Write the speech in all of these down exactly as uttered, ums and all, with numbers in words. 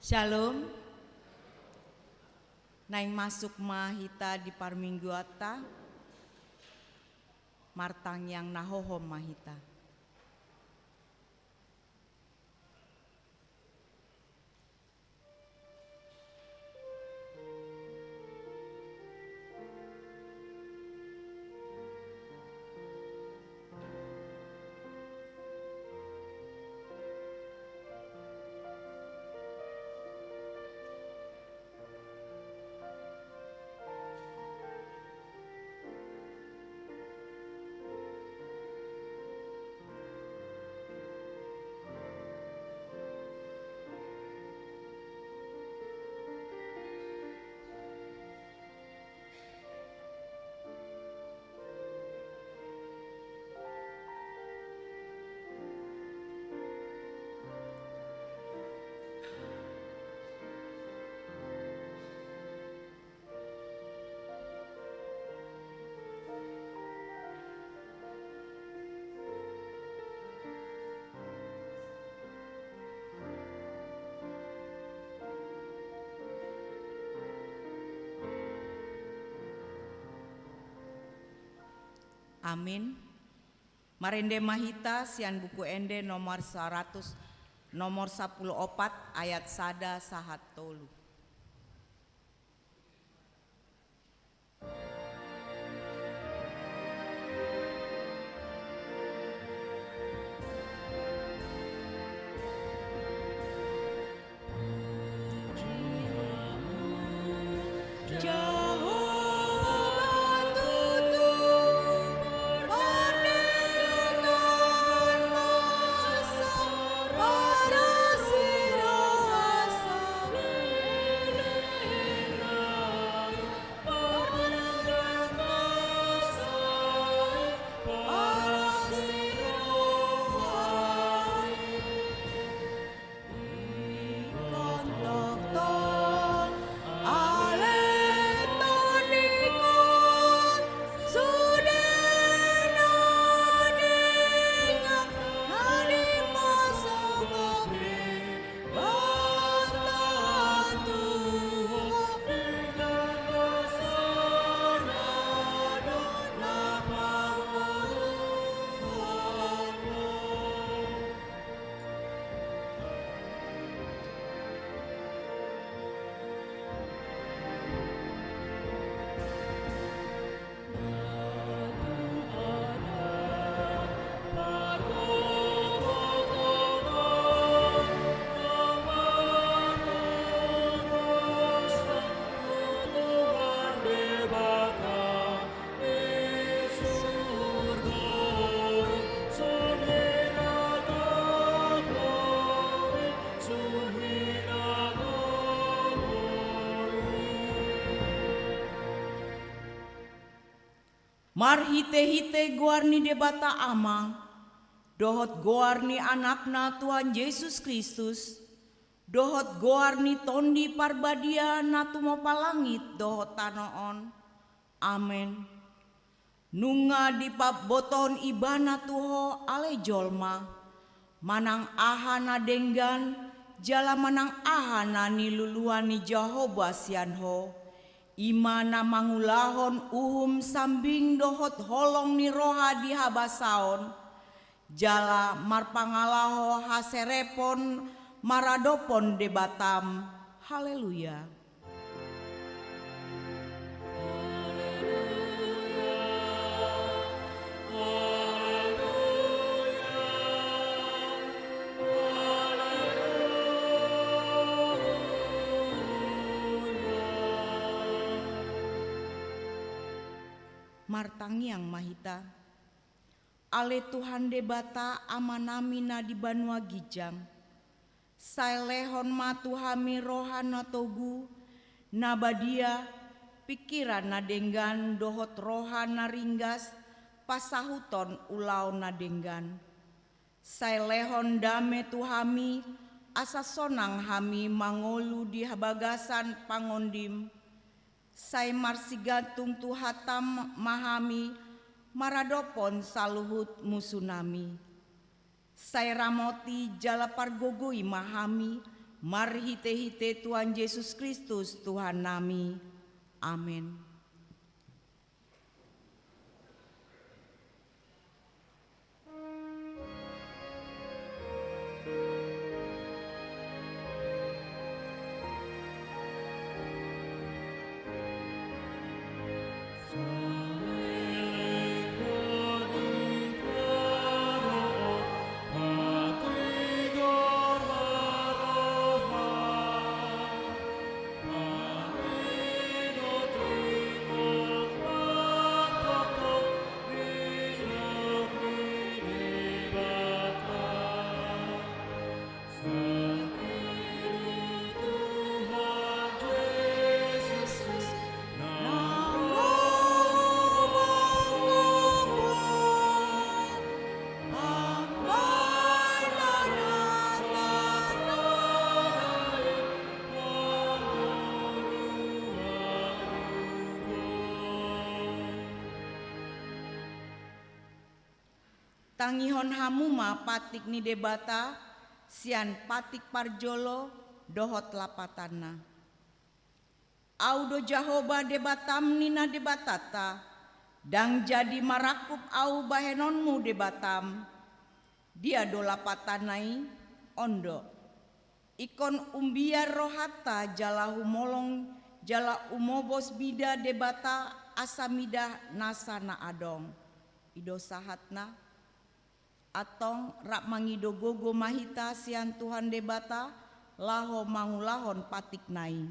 Shalom. Naeng masuk ma hita di parmingguanta. Martangiang na hohom ma hita. Amin. Marende ma hita sian Buku Ende nomor saratus, nomor sampulu opat, ayat sada sahat tolu. Marhitehite goar ni Debata Ama, dohot goar ni Anakna Tuhan Jesus Kristus, dohot goar ni Tondi Parbadia na tumompa langit dohot tano on. Amen. Nunga dipabotohon Ibana tu ho ale jolma, manang aha na denggan jala manang aha na niluluan ni Jahowa sian ho, i ma na mangulahon uhum sambing dohot holong ni roha di habasaon, jala marpangalaho haserepon maradophon Debatam. Haleluya. Martangiang ma hita. Ale Tuhan Debata Amanami na di banua ginjang, sai lehon ma tu hami roha na togu, na badia, pingkiran na denggan dohot roha na ringgas, pansahuton ulaon na denggan. Sai lehon dame tu hami, asa sonang hami mangolu di bagasan pangondim. Sai marsigantung tu hatam ma hami maradophon saluhut musunami. Sai ramoti jala pargogoi ma hami Marhite-hite Tuhan Jesus Kristus, Tuhannami. Amen. Tangihon hamu ma patik ni Debata sian patik parjolo dohot lapatanna. Ahu do Jahowa Debatam, ninna Debatanta, ndang jadi marangkup Ahu bahenonmu Debatam. Dia do lapatanna i? On do. Ingkon umbiar rohanta jala humolong jala humobos mida Debata asa mida nasa na adong. I do sahatna. Antong rap mangido gogo ma hita sian Tuhan Debata laho mangulahon patikna i.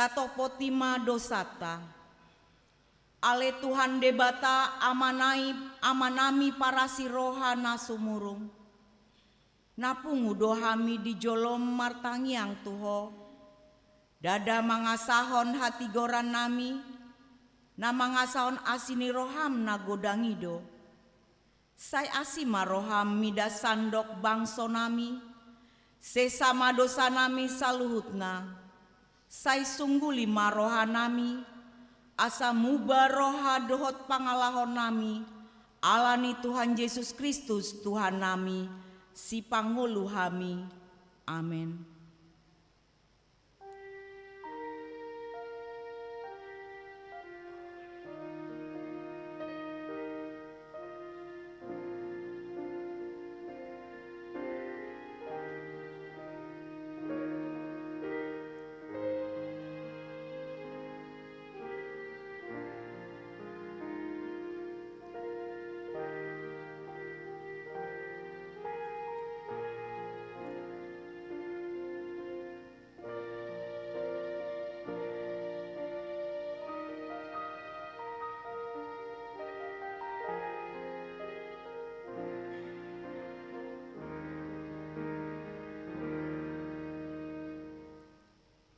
Tatopoti ma dosanta. Ale Tuhan Debata, Amanai, Amanami parasi roha na sumurung. Na pungu do hami di jolom martangiang tu Ho. Ndada mangasahon hatigorannami, na mangasahon asi ni roham na godang i do. Sai asi ma roham mida sandok bangsonami, sesa ma dosanami saluhutna. Sai sungguli ma rohanami, asa muba roha dohot pangalahonami, ala ni Tuhan Jesus Kristus Tuhannami, Sipangolu hami. Amen.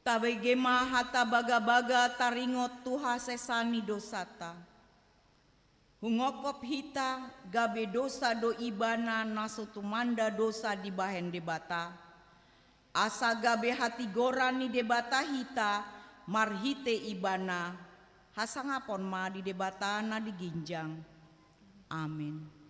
Tabege ma hata bagabaga taringot tu hasesaan ni dosanta. Hungopop hita, gabe dosa do ibana na so tumanda dosa dibahen Debata, asa gabe hatigoran ni Debata hita marhite ibana. Hasangapon ma di Debata na di ginjang. Amen.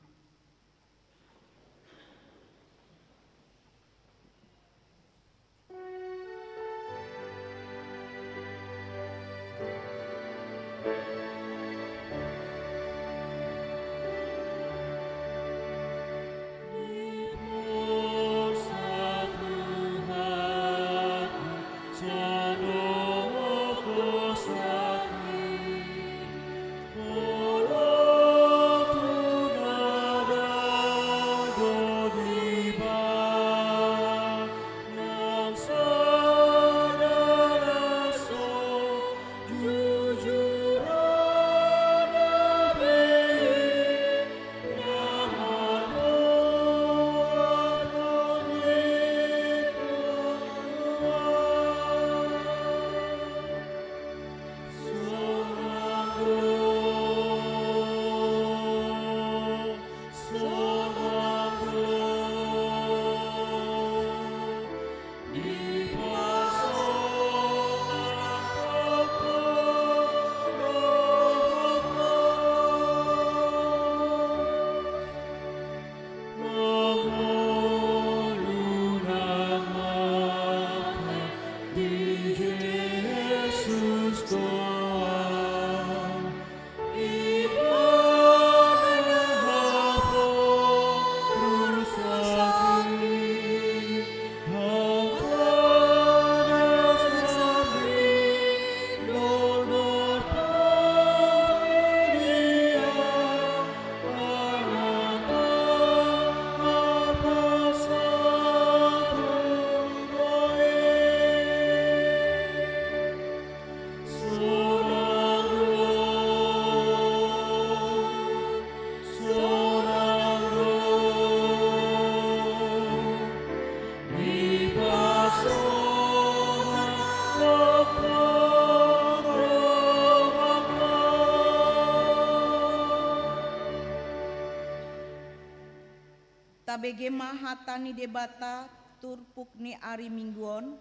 Tabege ma hata ni Debata turpuk ni ari Minggu on,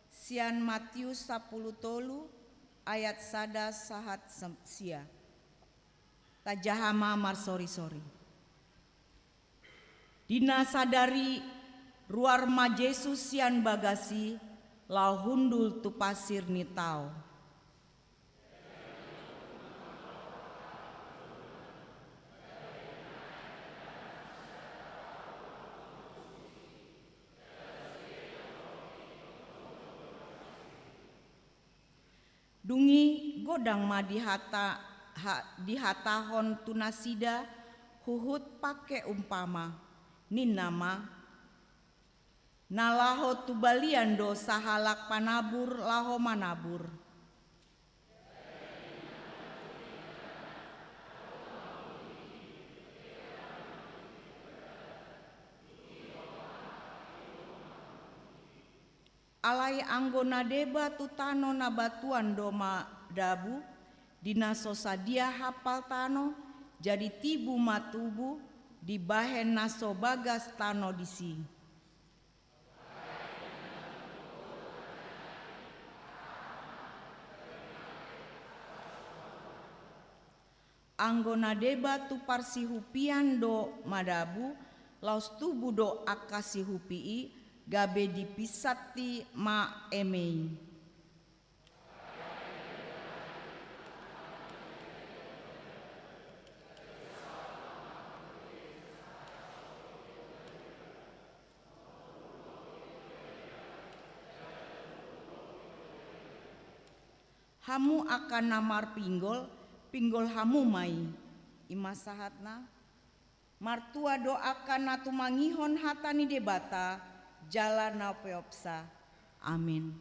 sian Matius sampulu tolu ayat sada sahat sem-, sia. Tajaha ma marsorisori. Di na sadari ruar ma Jesus sian bagas i laho hundul tu pasir ni tao. Dung i godang ma dihata-, ha-, dihatahon tu nasida huhut pangke umpama, ninna ma: Na laho tu balian do sahalak panabur laho manabur. Alai anggo na deba tu tano na batuan do madabu, di na so sadia hampal tano, jadi tibu ma tubu, dibahen na so bagas tano disi. Anggo na deba tu parsihupian do madabu, laos tubu do angka sihupi i, gabe dipinsati ma eme i. Hamu angka na marpinggol, pinggol hamu ma i. I ma sahatna. Martua do angka na tumangihon hata ni Debata, jala na peopsa. Amin.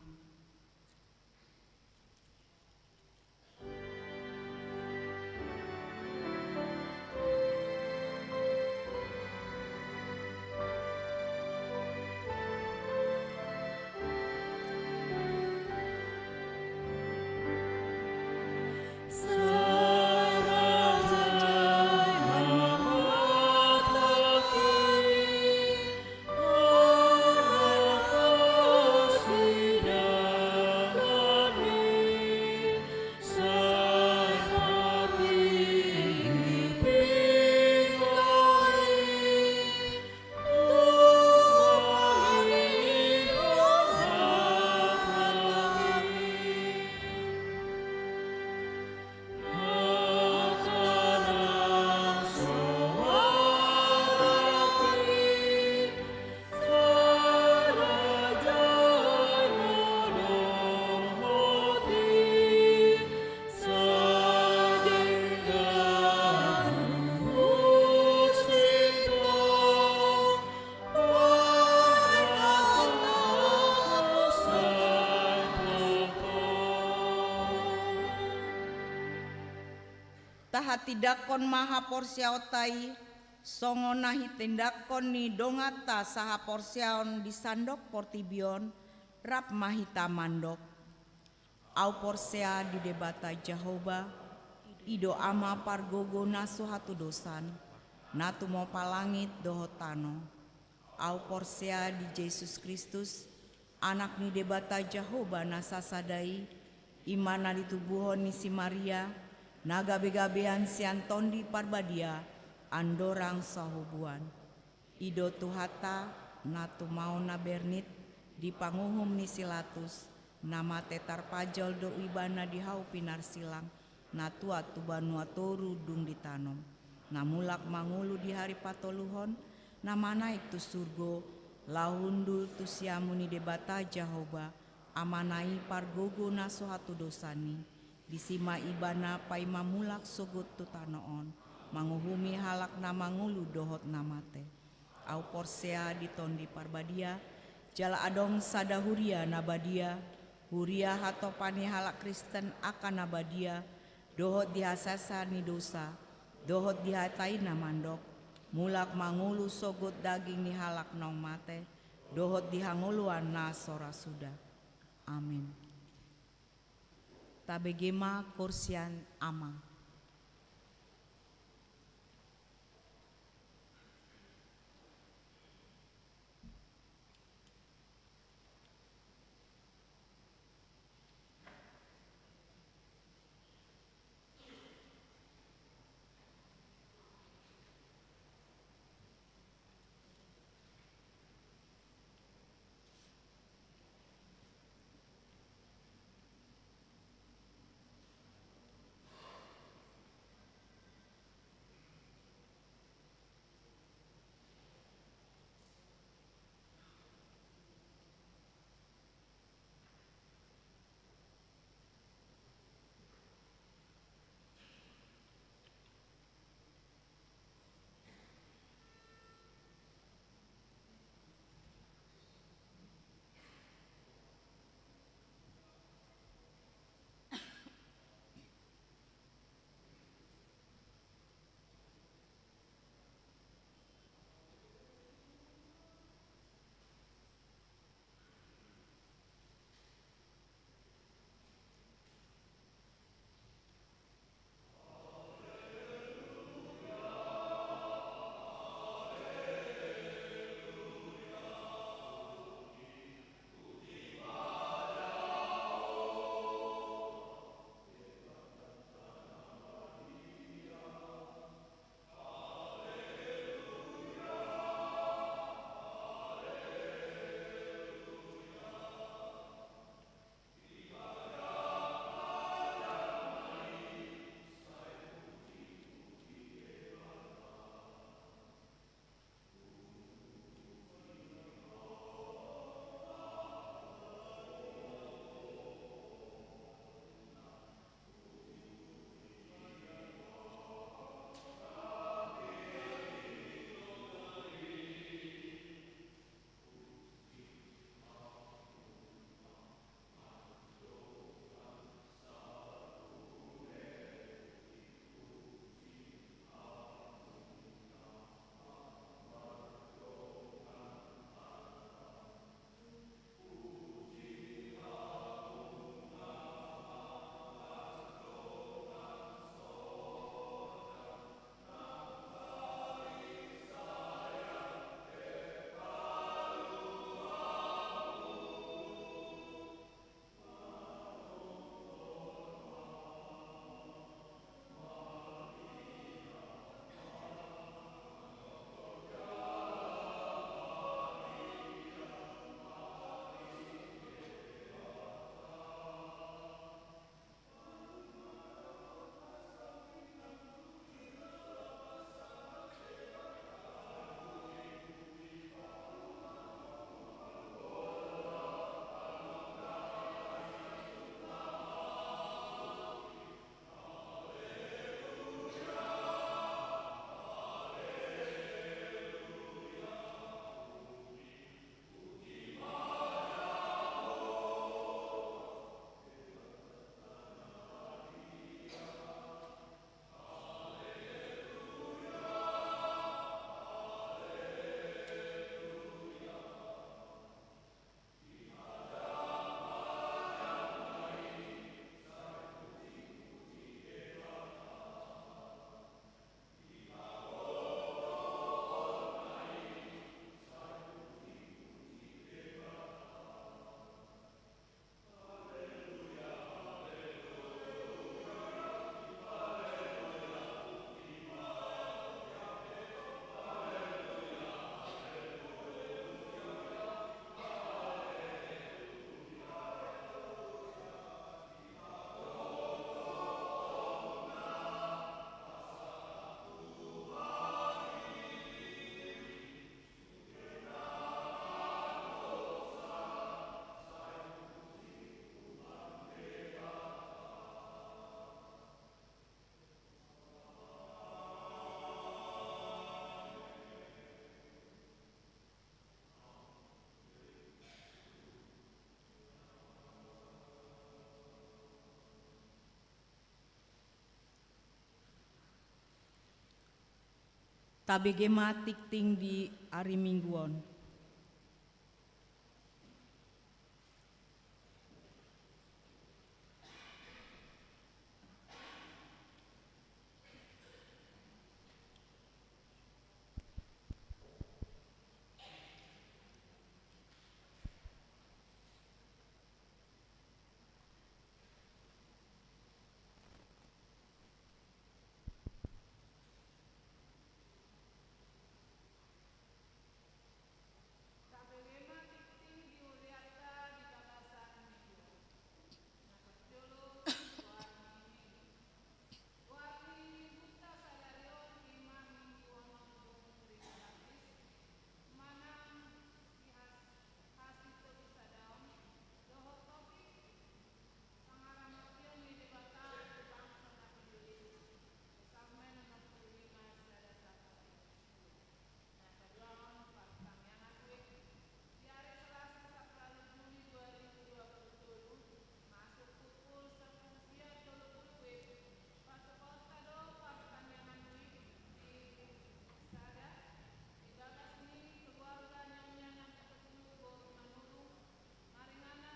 Tahatindangkon ma haporseaonta i, songon na hitindangkon ni donganta sahaporseaon di sandok portibi on, rap ma hita mandok. Ahu porsea di Debata Jahowa, i do Ama pargogo na so hatudosan, na tumompa langit dohot tano. Ahu porsea di Jesus Kristus, Anak ni Debata Jahowa na sasada i, i ma na ditubuhon ni si Maria, na gabegabean sian Tondi Parbadia, andorang sahobuan. I do Tuhanta, na tumaon na bernit, di panguhum ni si Latus, na mate tarpajal do Ibana di hau pinarsilang, na tuat tu banua toru dung ditanom, na mulak mangolu di hari patoluhon, na manaek tu surgo, laho hundul tu siamun ni Debata Jahowa, Amana i pargogo na so hatudosan i. Disi ma Ibana paima mulak sogot tu tano on, manguhumi halak na mangolu dohot na mate. Ahu porsea di Tondi Parbadia, jala adong sada huria na badia, huria hatopan ni halak Kristen angka na badia, dohot di hasesaan ni dosa, dohot di hata i na mandok, mulak mangolu sogot daging ni halak naung mate, dohot di hangoluan na so ra suda. Amin. Tabege ma koor sian Ama. Tabege ma tingting di ari Minggu on.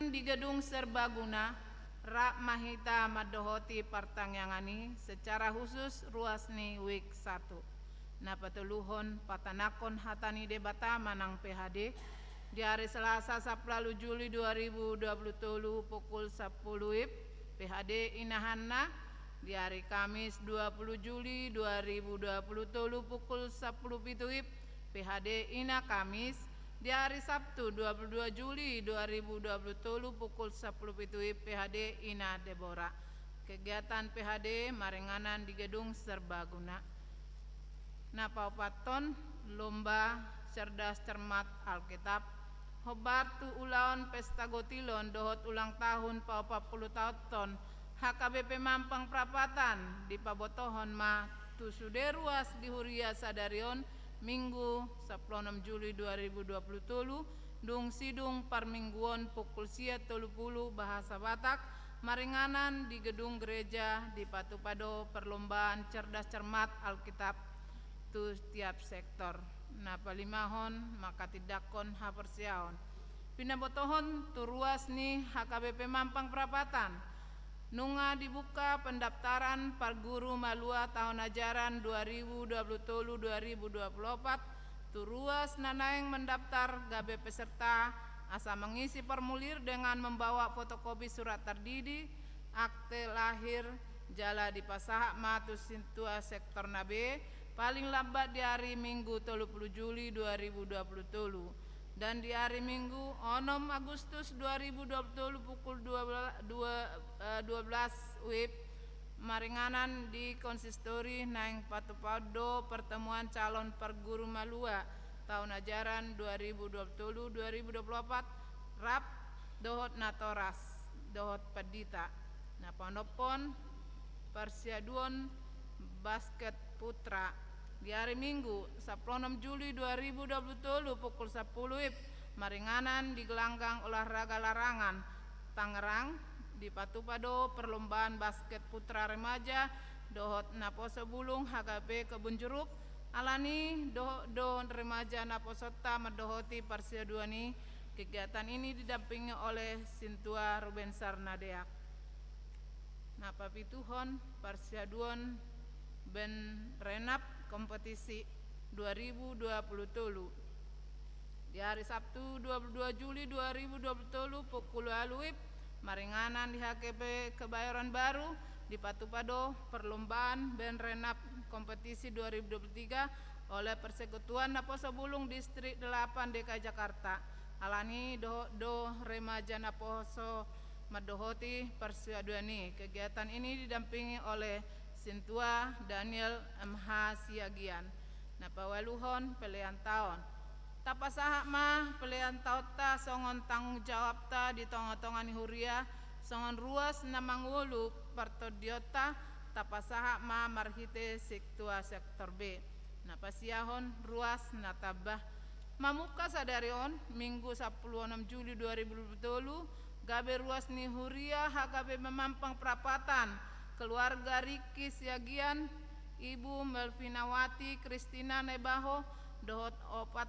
Di gedung serbaguna, rap ma hita mandohoti partangiangan i secara khusus ruas ni wik satu. Na patoluhon, patanakhon hata ni Debata manang P H D, di ari Selasa sampulu ualu Juli dua ribu dua pulu tolu pukul sampulu wib, P H D inahanna, di ari Kamis dua pulu Juli dua ribu dua pulu tolu pukul sampulu pitu wib, P H D ina Kamis, di ari Sabtu dua pulu dua Juli dua ribu dua pulu tolu pukul sampulu pitu wib, P H D ina Debora. Kegiatan P H D maringanan di gedung serbaguna. Na paopathon, lomba cerdas cermat Alkitab, hombar tu ulaon pesta gotilon dohot ulang tahun paopat pulu taonhon H K B P Mampang Prapatan, dipabotohon ma tu sude ruas di huria sadari on, Minggu sampulu onom Juli dua ribu dua pulu tolu, dung sidung parmingguon pukul sia tolu pulu bahasa Batak, maringanan di gedung gereja, dipatupa do perlombaan cerdas cermat Alkitab tu tiap sektor. Na palimahon, manghatindanghon haporseaon. Pinabotohon tu ruas ni H K B P Mampang Prapatan, nunga dibuka pendaftaran parguru malua tahun ajaran dua ribu dua pulu tolu dua ribu dua pulu opat, tu ruas na naeng mendaftar gabe peserta, asa mengisi formulir dengan membawa fotokopi surat tardidi, akte lahir, jala dipasahat ma tu sintua sektor na be, paling lambat di ari Minggu tolu pulu Juli dua ribu dua pulu tolu, dan di ari Minggu onom Agustus dua ribu dua pulu tolu pukul dua belas, dua, eh, dua belas wib, maringanan di konsistori naeng patupaon do pertemuan calon parguru malua tahun ajaran dua ribu dua pulu tolu dua ribu dua pulu opat, rap dohot natoras dohot pandita. Na paonomhon, parsiaduon basket putra di ari Minggu sampulu onom Juli dua ribu dua pulu tolu pukul sampulu wib, maringanan di gelanggang olahraga Larangan, Tangerang, dipatupa do perlombaan basket putra remaja dohot naposo bulung H K B P Kebun Jeruk. Alani dohot do remaja naposonta mandohoti parsiaduon i. Kegiatan ini didampingi oleh Sintua Ruben Sarnadeak. Na papituhon, parsiaduon band Renap kompetisi dua ribu dua puluh tolu. Di hari Sabtu dua puluh dua Juli dua ribu dua puluh tolu pukul ualu wib, maringanan di H K B P Kebayoran Baru, dipatupa do perlombaan band Renap kompetisi dua ribu dua puluh tiga oleh Persekutuan Naposo Bulung Distrik delapan D K I Jakarta. Alani dohot do remaja naposo mandohoti parsiaduon i. Kegiatan ini didampingi oleh Sintua Daniel M H Siagian. Na paualuhon, pelean taon. Tapasahat ma pelean taonta songon tanggung jawabta di tonga-tonga ni huria, songon ruas na mangolu partondionta, tapasahat ma marhite Sintua Sektor B. Na pasiahon, ruas na tamba. Mamungka sadari on, Minggu sampulu onom Juli dua ribu dua puluh tolu, gabe ruas ni huria H K B P Mampang Prapatan, keluarga Riki Siagian, Ibu Melvinawati Kristina Naibaho dohot opat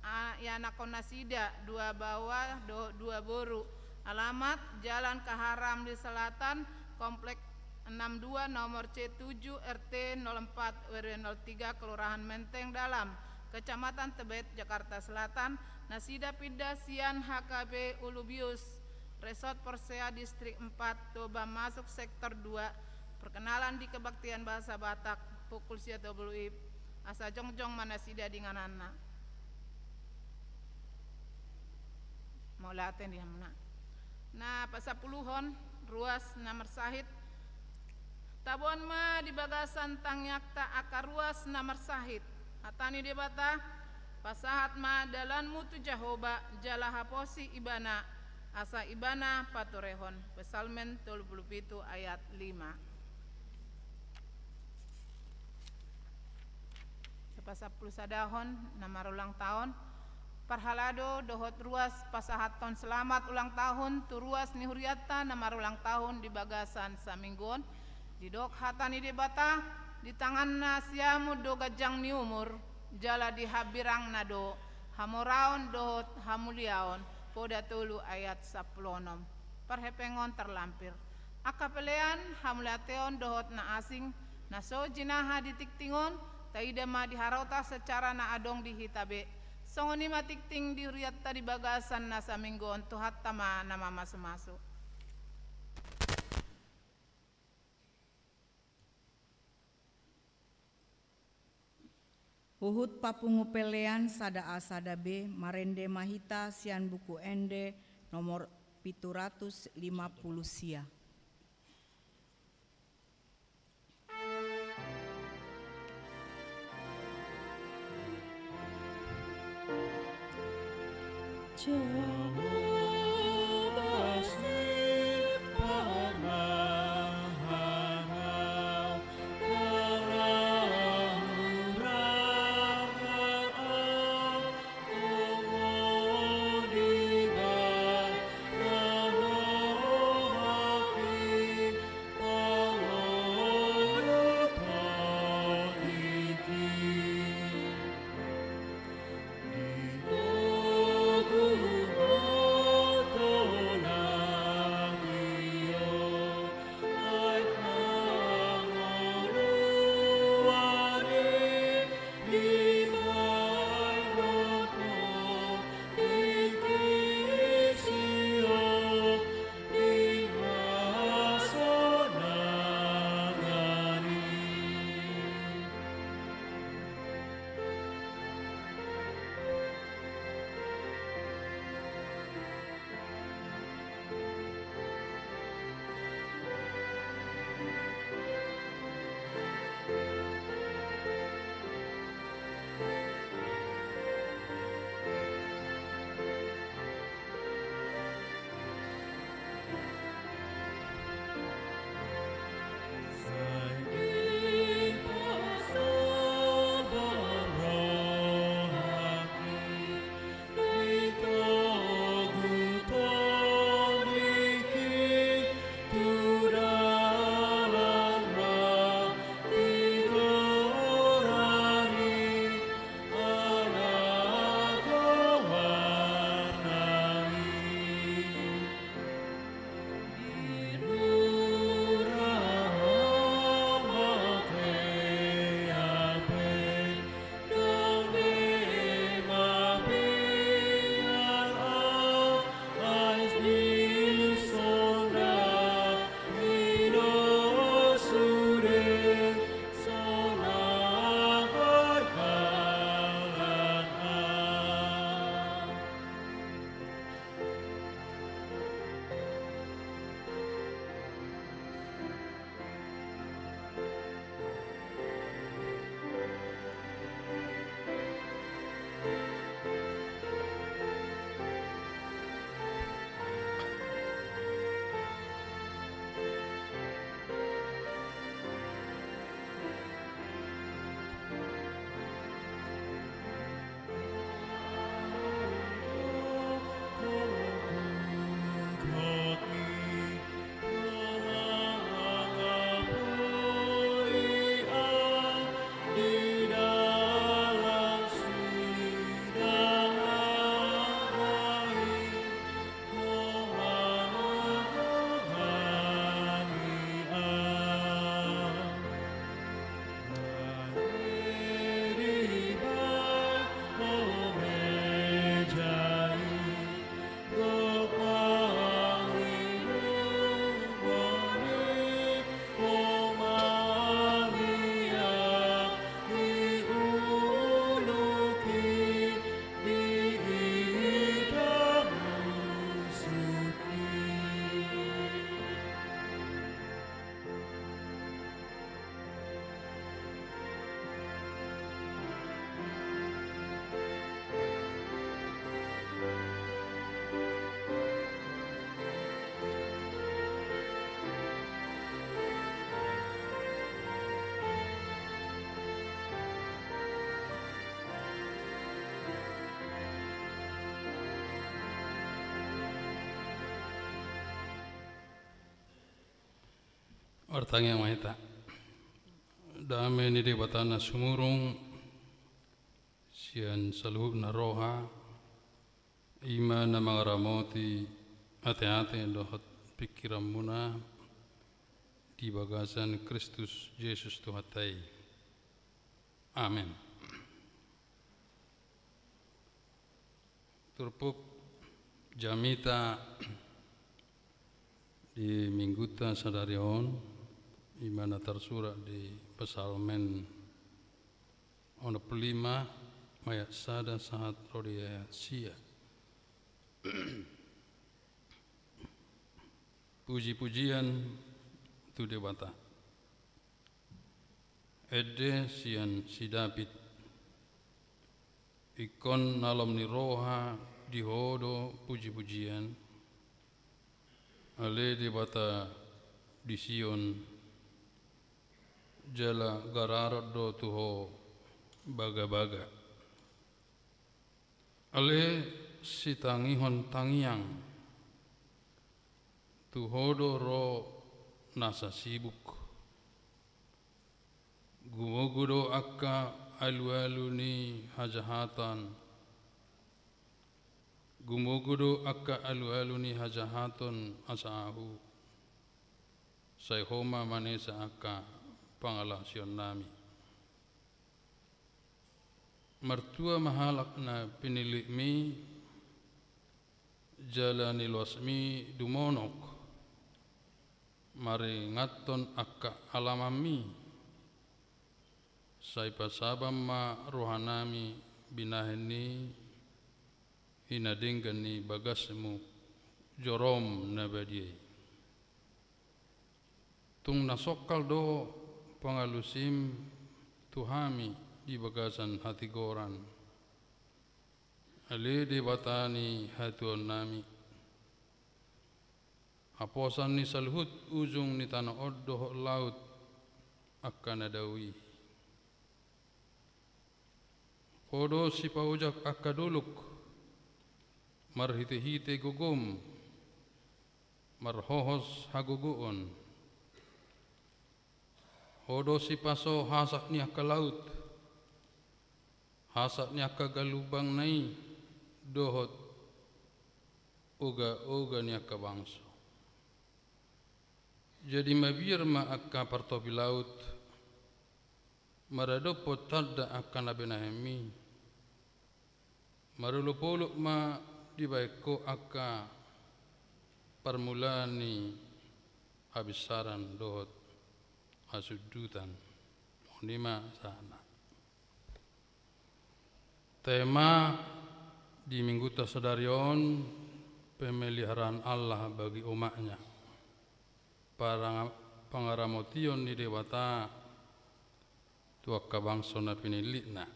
a-, ianakhon nasida, dua baoa dohot dua boru. Alamat: Jalan Kaha Ramli Selatan, Komplek enam dua, nomor C tujuh, R T nol empat, R W nol tiga, Kelurahan Menteng Dalam, Kecamatan Tebet, Jakarta Selatan. Nasida pinda sian H K B Ulubius, Resort Porsea, Distrik empat, Toba, masuk Sektor dua, perkenalan di kebaktian bahasa Batak, pukul sia tolu I P, asa jongjong ma nasida di ingananna. Mauliate di hamuna. Na pasapuluhon, ruas na marsahit. Taboan ma di bagasan tangiangta angka ruas na marsahit. Hata ni Debata: Pasahat ma dalanmu tu Jahowa, jala haposi Ibana, asa Ibana paturehon. Psalmen tolu pulu pitu ayat lima. Pasampulu sadahon na marulang taon. Parhalado dohot ruas pasahathon selamat ulang tahun tu ruas ni hurianta na marulang tahun di bagasan saminggu on. Didok hata ni Debata: Di tanganna siamun do ganjang ni umur, jala di hambirangna do hamoraon dohot hamuliaon. Poda tolu ayat sampulu onom. Parhepengon tarlampir. Angka pelean, hamauliateon dohot na asing, na so jinaha di tingting on, taida ma di harota secara na adong di hita be. Songon i ma tingting di hurianta di bagasan na saminggu on, Tuhanta ma na mamasumasu. Huhut papungu pelean sada A sada B, marende ma hita sian Buku Ende nomor pitu ratus lima pulu sia. Martangiang ma hita. Dame ni Debata na sumurung sian saluhutna roha, i ma na mangaramoti ateate dohot pingkiranmuna di bagasan Kristus Jesus Tuhanta i. Amen. Turpuk jamita di Mingguta sadari on, i ma na tarsurat di Psalmen onom pulu lima, ayat sada sahat ro di ayat sia. Puji-pujian tu Debata. Ende sian si David. Ingkon na lom ni roha di Ho do puji-pujian, ale Debata di Sion, jala gararon do tu Ho bagabaga. Ale sitangihon tangiang, tu Ho do ro nasa sibuk. Gumogo do angka alualu ni hajahatan, gumogo do angka alualu ni hajahaton asa ahu, sai Ho ma manesa angka pangalaosionnami. Martua ma halak na pinillitmi, jala niloasmi dumonok, maringathon angka alamanmi, sai pasaban ma rohanami binahen ni i na denggan ni bagasmu, jorom na badia i. Tung na songkal do pangalusim tu hami di bagasan hatigoran, ale Debata ni hatuaonnami. Haposan ni saluhut ujung ni tano on dohot laut angka na dao i. Ho do sipaojak angka dolok, marhitehite gogom, marhohos hagogoon. Ho do sipaso hasak ni angka laut, hasak ni angka galumbangna i, dohot oga-oga ni angka bangso. Jadi mabiar ma angka partopi laut, maradophon tanda angka na binahenmi. Marolopolop ma dibahen Ho angka parmulaan ni habinsaran dohot hasundutan. On i ma sahatna. Tema di Mingguta sadari on, pemeliharaan Allah bagi umat-Nya. Paranga-, pangaramotion ni Debata tu angka bangso na pinillitna.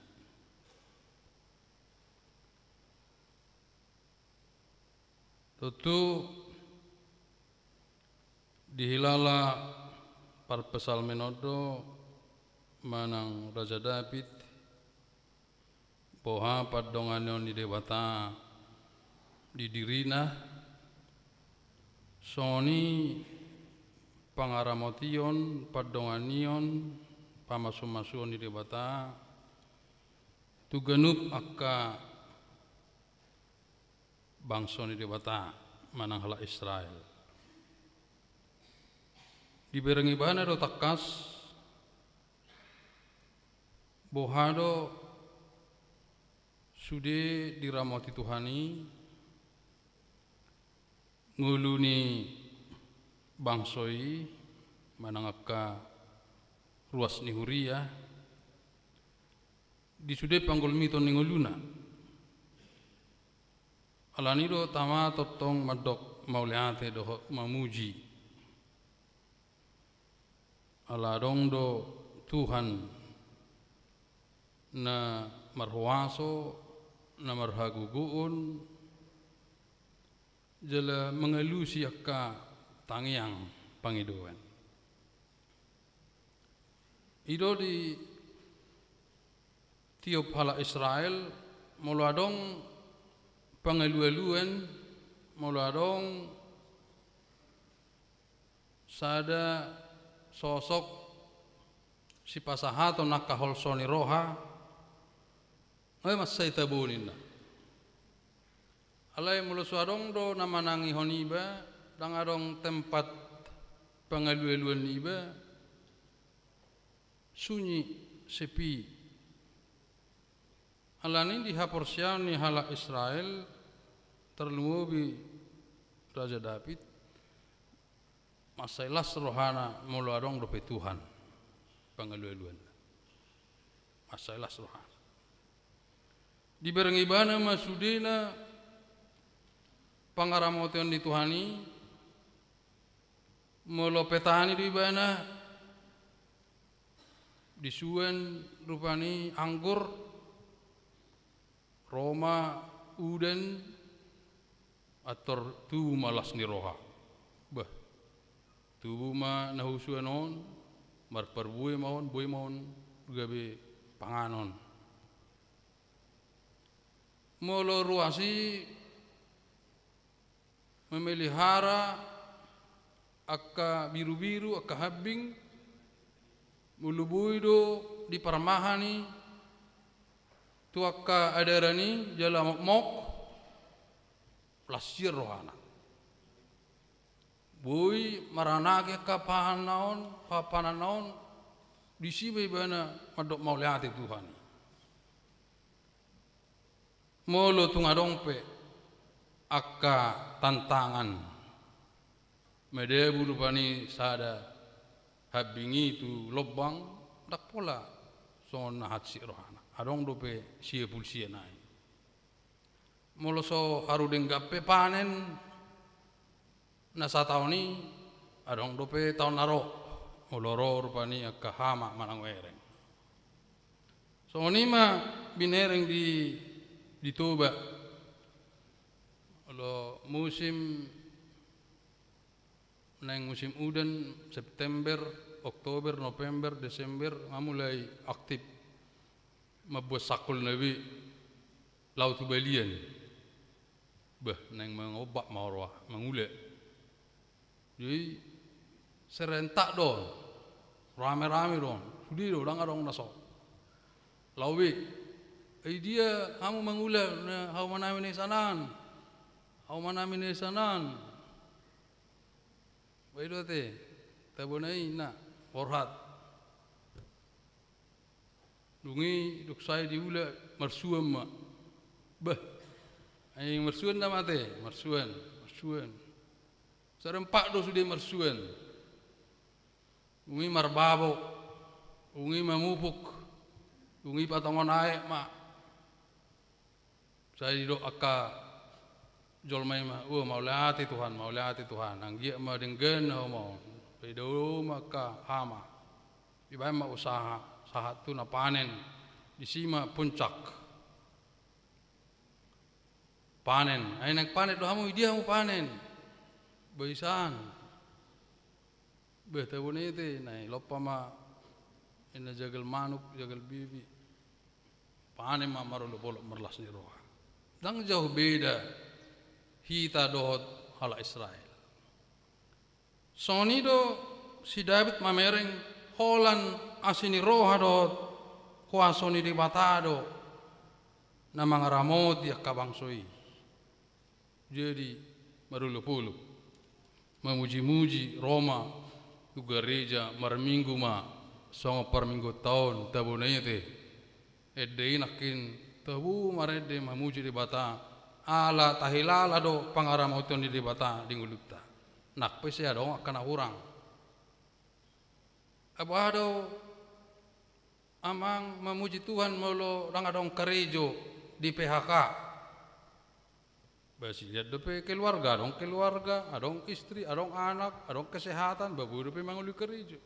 Tontu dihilala parpsalmen on do manang Raja David, boha pandonganion ni Debata di dirina, songon i pangaramotion, pandonganion, pamasumasuon ni Debata tu ganup angka bangso ni Debata manang halak Israel. Dibereng ibana do tangkas, boha do sude diramoti Tuhan i ngolu ni bangso i, manang angka ruas ni huria, di sude panggolmiton ni ngoluna. Alani do tama tongtong mandok mauliate dohot mamuji. Ala adong do Tuhan na marhuaso, na marhagogoon, jala mangalusi angka tangiang pangidoan. I do di tiop halak Israel, molo adong pangalualuan, molo adong sada sosok sipasahaton angka holso ni roha, nunga mansai tabo ninna. Alai molo so adong do na manangihon iba, ndang adong tempat pangalualuan ni iba, sunyi, sepi. Alani di haporseaon ni halak Israel, tarlumobi Raja Daud, mansai las rohana molo adong dope Tuhan pangalualuanna. Mansai las rohana. Dibereng ibana ma sudena pangaramotion ni Tuhan i, molo petani do ibana, disuan rupani anggur, ro ma udan, antor tubu ma las ni roha. Bah, tubu ma na husuan on, marparbue ma on, boi ma on gabe panganon. Molo ruas i memelihara angka birubiru, angka hambing, molo boi do diparmahan i tu angka adaran i jala mokmok, las hian rohana. Boi maranaki angka pahanna on, pahanpahananna on, disi ma ibana mandok mauliate Tuhan i. Molo tung adong pe angka tantangan, madabu rupani sada hambing i tu lombang, ndang pola songon na hansit rohana. Adong dope siapulsian i. Molo so haru denggan pe panen na sataon i, adong dope taon na ro, molo ro rupani angka hama manang uereng. Songon i ma binereng di, di Toba. Molo musim, naeng musim udan, September, Oktober, November, Desember, nga mulai aktif mambuat sangkol na be laho tu balian. Bah, naeng mangombak ma roha, mangula. Jadi serentak do on, rame-rame do on, sude do, ndang adong na so laho be. Ai dia hamu mangula, na hauma nami na i sanan, hauma nami na i sanan. Bah, i do ate, tabona i na borhat. Dung i dung sae diula, marsuan ma. Bah. Ai marsuan nama ate, marsuan, marsuan. Serempak do sude marsuan. Dung i marbabo, dung i mamupuk, dung i patongon aek ma. Sai didok angka jolma i ma, "Wah, mauliate Tuhan, mauliate Tuhan, anggiat ma denggan hauma on." Paidao ma angka hama. Dibaen ma usaha, sahat tu na panen. Disi ma puncak. Panen. Ai naeng panen do hamu, idia hamu panen? Bah, i san. Bah, tabona i ate, na i lompa ma, ina jagal manuk, jagal bibi. Panen ma marolopolop marlas ni roha. Ndang jauh beda hita dohot halak Israel. Songon i do si Daud mamereng, holan asi ni roha dohot kuaso ni Debata do na mangaramoti angka bangso i. Jadi marolopolop, mamujimuji, ro ma tu gareja, marminggu ma, songon parmingguonta on, tabona i ate. Ende i nangkin tabo marende mamuji Debata, ala tahilala do pangaramotion ni Debata di ngolunta. Nang pe sai adong angka na hurang. Boha do amang mamuji Tuhan molo ndang adong karejo, di P H K? Bah, sian dope keluarga, adong keluarga, adong istri, adong anak, adong kesehatan, bah, boi dope mangoloi karejo.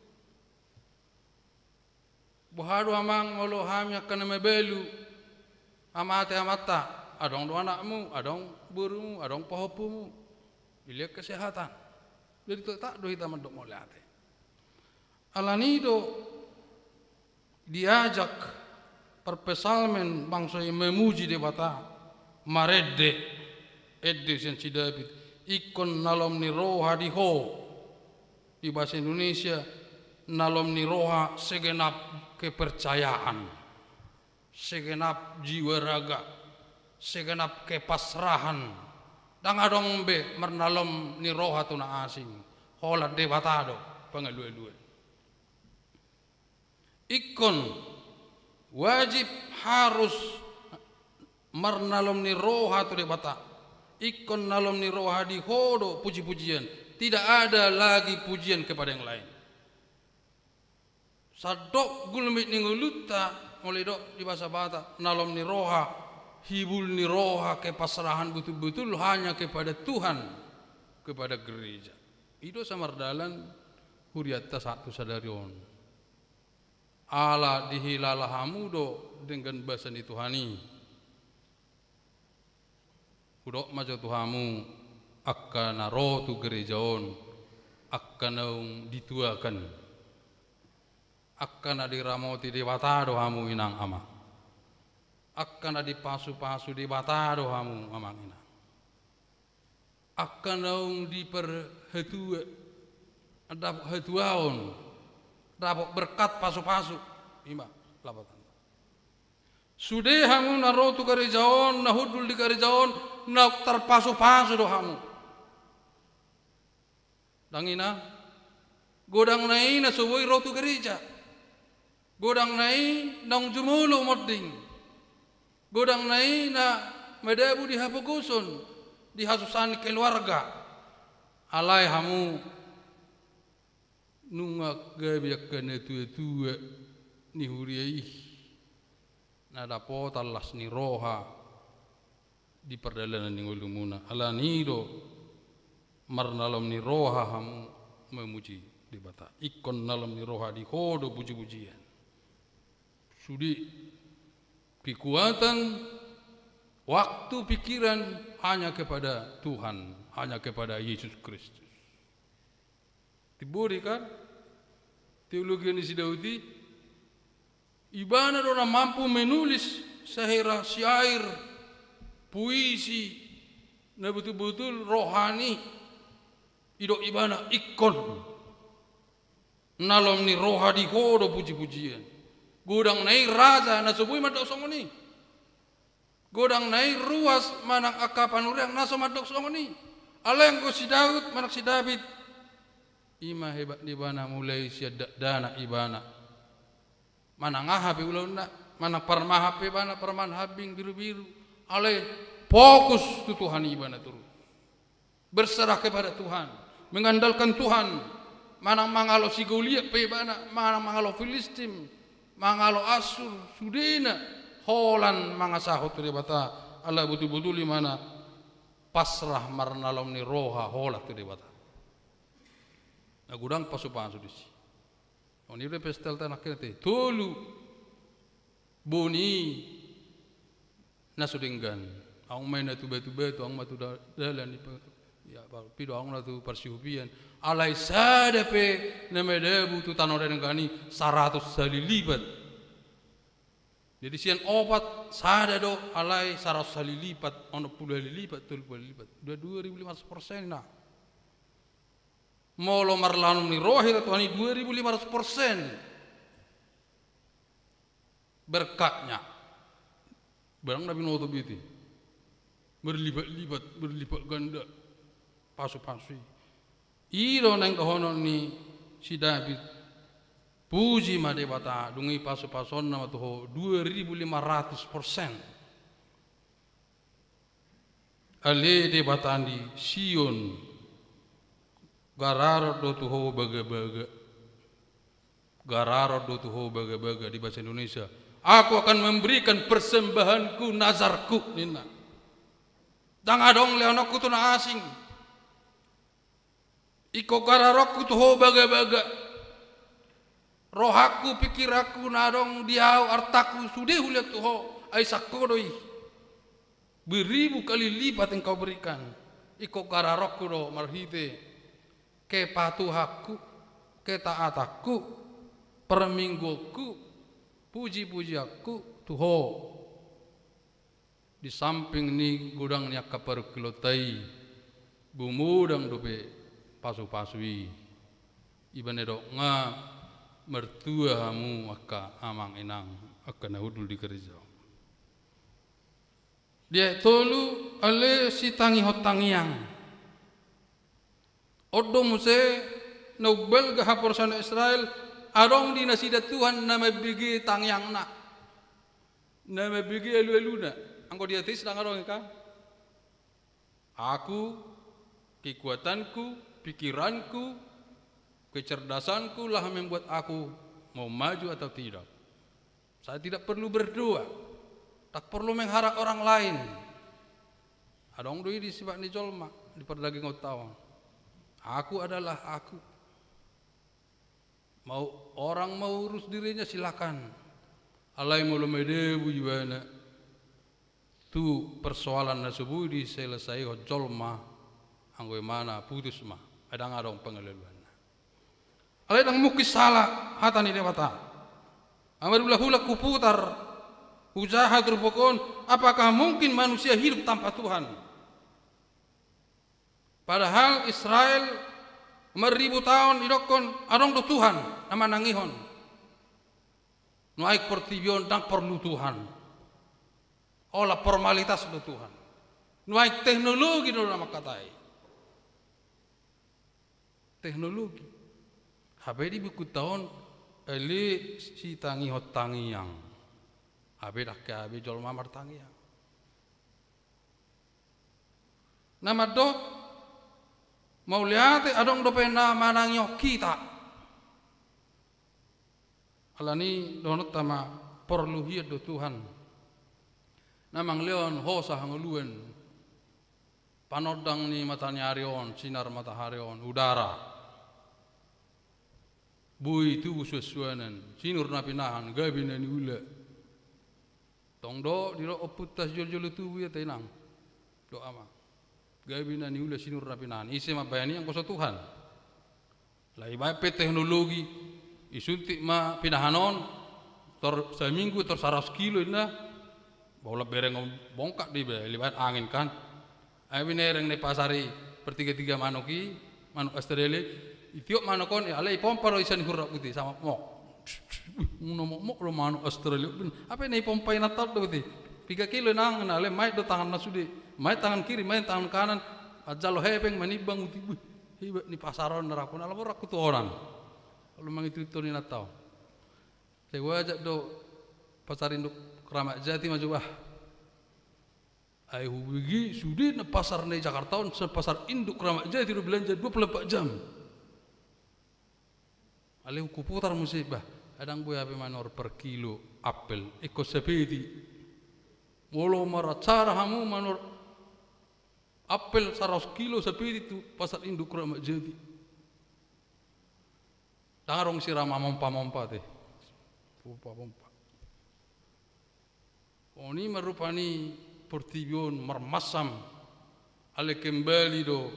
Boha do amang molo hami angka na mabalu, amate amanta, adong do anakmu, adong borumu, adong pahompumu. Dilehon kesehatan. Jadi tetap do hita mandok mauliate. Alani do diajak parpsalmen bangso i memuji Debata, marende, ende sian si Daud, ingkon na lomo ni roha di Ho. Di bahasa Indonesia, na lom ni roha segenap kepercayaan, segenap jiwa raga, segenap kepasrahan. Ndang adong be marnalom ni roha tu na asing, holan Debata do pangalualuan. Ingkon wajib, harus marnalom ni roha tu Debata. Ingkon nalom ni roha di Ho do pujipujian. Tidak ada lagi pujian kepada yang lain. Sandok gulmit ni ngolunta, molo didok di bahasa Batak, nalom ni roha, hibul ni roha, kepasrahan betul-betul hanya kepada Tuhan, kepada gereja. I do samardalan hurianta sahat tu sadari on. Ala dihilala hamu do denggan basa ni Tuhan i. Hudok ma jo tu hamu, angka na ro tu gereja on, angka naung dituakan, angka na diramoti Debata do hamu, inang amang. Angka na dipasupasu Debata do hamu, amang inang. Angka naung diparhatua, dapot hatuaon, dapot berkat pasupasu. I ma lapatanna. Sude hamu na ro tu gareja on, na hundul di gareja on, na tarpasupasu do hamu. Ndang i na, godang na i na so boi ro tu gareja. Godang na i naung jumolo monding. Godang na i na madabu di hapogoson, di hasusaan ni keluarga. Alai hamu nunga gabe angka natuatua ni huria i, na dapotan las ni roha di pardalanan ni ngolumuna. Alani i do marnalom ni roha hamu mamuji Debata. Ingkon nalom ni roha di Ho do pujipujian. Sude kekuatan, waktu, pikiran hanya kepada Tuhan, hanya kepada Yesus Kristus. Timbo do i kan teologia ni si Daud i. Ibana do na mampu menulis sahera syair, puisi, na betul-betul rohani. Didok ibana, ingkon nalom ni roha di Ho do pujipujian. Godang na i raja na so boi mandok songon i. Godang na i ruas manang angka panuriang na so mandok songon i. Alai anggo si Daud manang si David, i ma hebat ni ibana, mulai sian dakdanak ibana. Manang aha pe ulaonna, manang parmahan pe ibana, parmahan hambing, birubiru. Alai fokus tu Tuhan ibana torus. Berserah kepada Tuhan, mengandalkan Tuhan. Manang mangalo si Goliat pe ibana, manang mangalo Filistin, mangalo Asur, sudena holan mangasahon tu Debata. Ala botul-botul ibana pasrah marnalom ni roha holan tu Debata. Na godang pasupasu disi. Songon i do pestel tanah kena te tolu boni na so denggan. Aung ma i na tu batu-batu, aung ma tu da-, dalan i pe, ya, pa-, pido aung na tu parsihupian. Alai sada pe na madabu tu tano denggan i saratus hali lipat. Jadi sian opat sada do, alai saratus hali lipat, onom pulu hali lipat, tolu pulu hali lipat. Dua, dua ribu lima ratus persen na. Molo marnalom ni roha hita Tuhan i, dua ribu lima ratus persen berkatnya. Barang na binoto be i. Berlipat-lipat, berlipat ganda. Pasu-pasu i. I do naeng dohonon ni si David. Puji ma Debata, dung i pasu-pasuonna ma tu Ho dua ribu lima ratus persen. Ale Debata ni Sion, gararon do tu Ho bagabaga. Gararon do tu Ho bagabaga di bahasa Indonesia. Aku akan memberikan persembahanku, nazarku, ninna. Ndang adong lehononku tu na asing. Ingkon gararonku tu Ho bagabaga. Rohangku, pikiranku, na adong di ahu, artangku, sude hulehon tu Ho, ai sian Ho do i. Beribu kali lipat Engkau berikan. Ingkon gararonku do marhite kepatuhanku, ketaatanku, parmingguonku, puji-pujianku tu Ho. Di samping ni godang ni angka parungkilonta i, gumodang dope pasu-pasu i. Ibana didok nga, Martua hamu angka amang inang, angka na hundul di gereja. Di ayat tolu, ale sitangihon tangiang. On do muse na umbalga haporseaon Israel, adong di nasida Tuhan na mambege tangiangna, na mambege alualuna. Anggo di ateis ndang adong i kan. Aku, kekuatanku, pikiranku, kecerdasanku lah membuat aku mau maju atau tidak. Saya tidak perlu berdoa, tak perlu mengharap orang lain. Adong do i di sifat ni jolma di pardagingonta on. Aku adalah aku. Mau orang mau urus dirinya, silakan. Alai molo madabu ibana tu persoalan na so boi diselesaihon jolma, anggo imana putus ma, ai ndang adong pangalualuanna. Alai ndang mungkin sala hata ni Debata. Amar hulahula huputar, hujaha turpuk on, apakah mungkin manusia hidup tanpa Tuhan? Padahal Israel marribu taon didokkon adong do Tuhan na manangihon. Nuaeng portibi on ndang porlu Tuhan. Olat formalitas do Tuhan. Nuaeng teknologi do na mangkatai. Teknologi. Hape di bukunta on, ale sitangihon tangiang. Hape ndang gabe jolma martangiang. Na mandok, mauliate adong dope na manangihon hita. Alani dohononta ma porlu hian do Tuhan. Na mangalehon hosa hangoluan. Panondang ni mataniari on, sinar matahari on, udara. Boi tubu suansuanan, sinur na pinahan, gabe na niula. Tong do didok ompunta sijolojolo tubu ia te inang. Dohot ama. Gabe na niula sinur na pinahan. Ise mambahen i anggo so Tuhan. Alai ibaen pe teknologi, isuntik ma pinahan on, tor saminggu tor saratus kilo inna. Ba olat bereng on bongkak do iba, ibaen angin kan. Ai binereng na ipasari pertiga-tiga manuk i, manuk Australia, itiop manuk on, alai ipompa do i sian hurrak buti, sama mok. Wih, muna mokmok do manuk Australia. Hape na ipompa i na taon do buti. Piga kilo inang, na alai maet do tangan na sude. Maet tangan kiri, maet tangan kanan. Manjalo hepeng, manimbang uti. Wih, hebat ni pasar on na rangkuna. Ala borrangku tu orang. Lalu mangitut-itut ni na taon. Sai huajak do pasar induk Kramat Jati ma jo bah. Ai hubege sude na pasar na i Jakarta on, sian pasar induk Kramat Jati do belanja dua puluh empat jam. Alai huputar muse bah, ai ndang boi hape manor per kilo apel, ingkon sapeti. Molo maracara hamu manor apel saratus kilo sapeti tu pasar induk Kramat Jati. Ndang adong sira mamompa-mompa te. Pompa-pompa. On i ma rupani portibi on marmasam, alai kembali do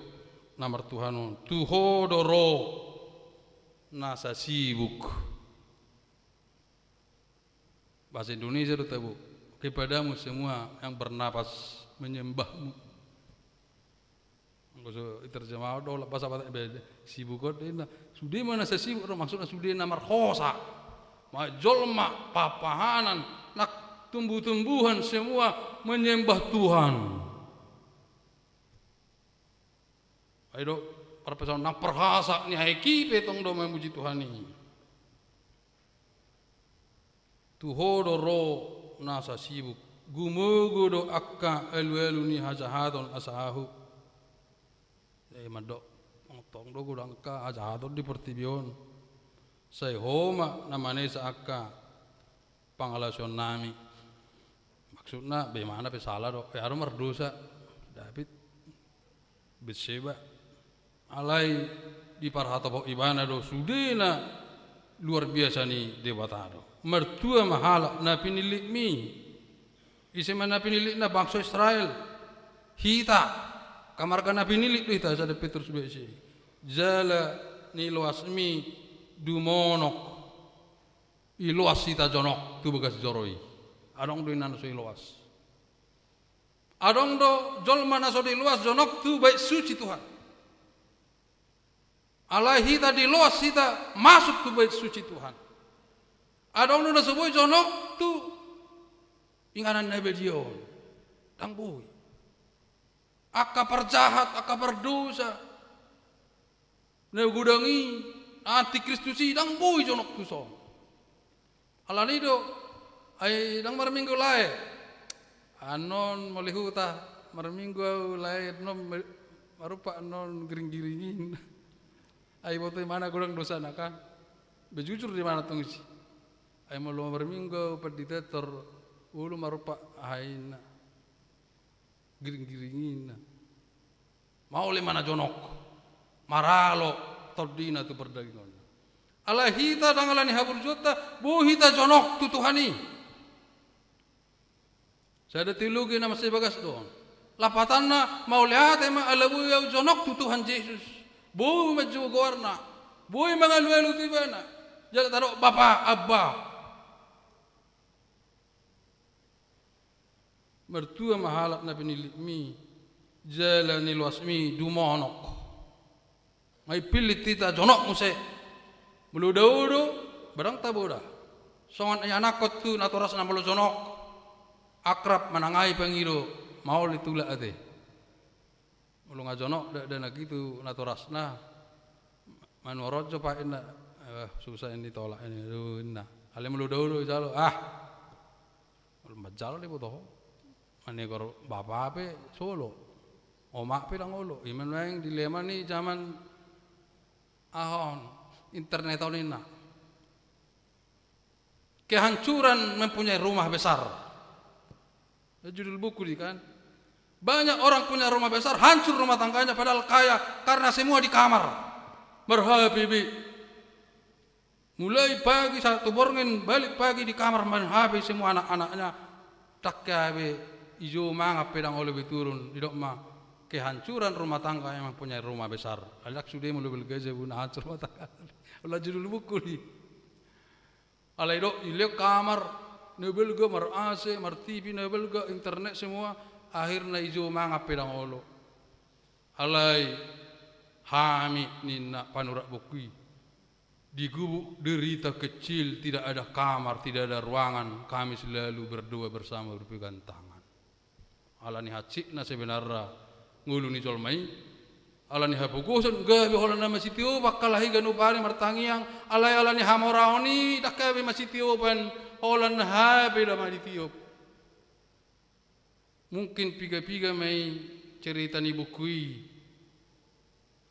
na martuhan on. Tu ho do ro na sasibuk. Bahasa Indonesia do tabo. Kepadamu semua yang bernapas menyembahmu. Anggo so iterjemahon do olat bahasa Batak, be, sibuk on do inna. Sude ma na sasibuk do, maksudna sude na marhosa. Ma jolma, papahanan, na tumbuh-tumbuhan semua menyembah Tuhan. Ai do, parpesaon na parhasa ni aek i pe tong do mamuji Tuhan i. Tu ho do ro na sasibuk, gumogo do angka alualu ni hajahaton asa ahu. Jadi mandok, tong do godang angka hajahaton di portibi on. Sai ho ma na manesa angka pangalaosion nami. Maksudna, be mana pe sala do, be adong mardosa. David, Betseba. Alai diparhatop ibana do sude na luar biasa ni Debata do. Martua ma halak na pinillitmi. Ise ma na pinillitna? Bangso Israel. Hita. Angka marga na pinillit do hita, sada Petrus baen ise. Jala niloasmi dumonok. Iloas hita jonok tu bagas joro i. Adong do inna na so iloas. Adong do jolma na so diloas jonok tu bait suci Tuhan. Alai hita diloas hita masuk tu bait suci Tuhan. Adong do na so boi jonok tu inganan na badia on. Ndang boi. Angka parjahat, angka pardosa, na godang i, antikristus i, ndang boi jonok tuson. Alani do, ai ndang marminggu lae. Annon molo huta, marminggu au lae, annon me-, marumpak annon giring-giring i. Ai boto imana godang dosana kan. Bejujur do imana tong isi. Ai molo marminggu au pandita tor olo marumpak aha inna. Giring-giring inna. Maol imana jonok. Maralo tondina tu pardagingonna. Alai hita ndang alani haburjuonta, boi hita jonok tu Tuhan i. Sada teologi na mansai bagas do on. Lapatanna, mauliate ma ala boi au jonok tu Tuhan Jesus. Boi manjou goarna. Boi mangalualu tu ibana. Jala tadok Bapa, Abba. Martua ma halak na pinillitmi, jala niloasmi dumonok. Nga i pillit hita jonok muse. Molo dao do, barang tabo da. Songon ianakkon tu natorasna molo jonok. Akrab manang aha i pangido, maol ditulak ate. Molo nga jonok dakdanak i tu natorasna. Manuhor on jo pa inna, eh, susah ini tolak ini, aduh inna. Alai molo dao do jalo, ah. Molo manjalo diboto ho. Manegor bapa pe solo. Omak pe ndang olo. Ima nuaeng dilema ni zaman aha on, internet on inna. Kehancuran mempunyai rumah besar. Judul buku di kan. Banyak orang punya rumah besar, hancur rumah tangganya padahal kaya karena semua di kamar. Ber-H P be. Mulai pagi sahat tu borngin, balik pagi di kamar main H P semua anak-anaknya. Ndang hea be, ijou mangan pe ndang olo be turun, didok ma, kehancuran rumah tangga yang mempunyai rumah besar. Alai ndang sude molo balga jabuna hancur rumah tangga. Olo judul buku di. Alai didok, dilehon kamar na balga, mar-A C, mar-T V na balga, internet semua, akhirna ijou mangan pe ndang olo. Alai hami ninna panurat buku i. Di gubuk derita kecil, tidak ada kamar, tidak ada ruangan, kami selalu berdoa bersama berpegang tangan. Alani hansit na sebenarna ngolu ni jolma i. Alani hapogoson gabe holan na masitiopan halak i ganup ari martangiang. Alai alani hamoraon i ndang gabe masitiopan holan na hape da maditiop. Mungkin piga-piga ma i cerita ni buku i.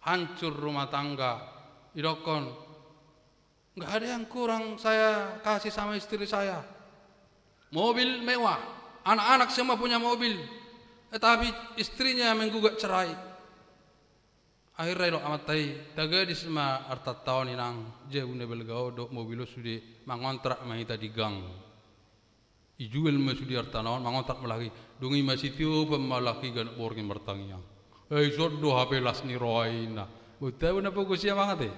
Hancur rumah tangga. Didokkon, nggak ada yang kurang saya kasih sama istri saya. Mobil mewah, anak-anak semua punya mobil. Tetapi istrinya menggugat cerai. Akhirna didok amanta i, tagadis ma artanta on inang, jabu na balga on dohot mobil on sude, mangontrak ma hita di gang. Ijual ma sude artana on, mangontrak ma halak i. Dung i masitiopan ma halak i ganup borngin martangiang. Ai ison do hape las ni roha i inna. Boha tabo na pogos ia mangan ate.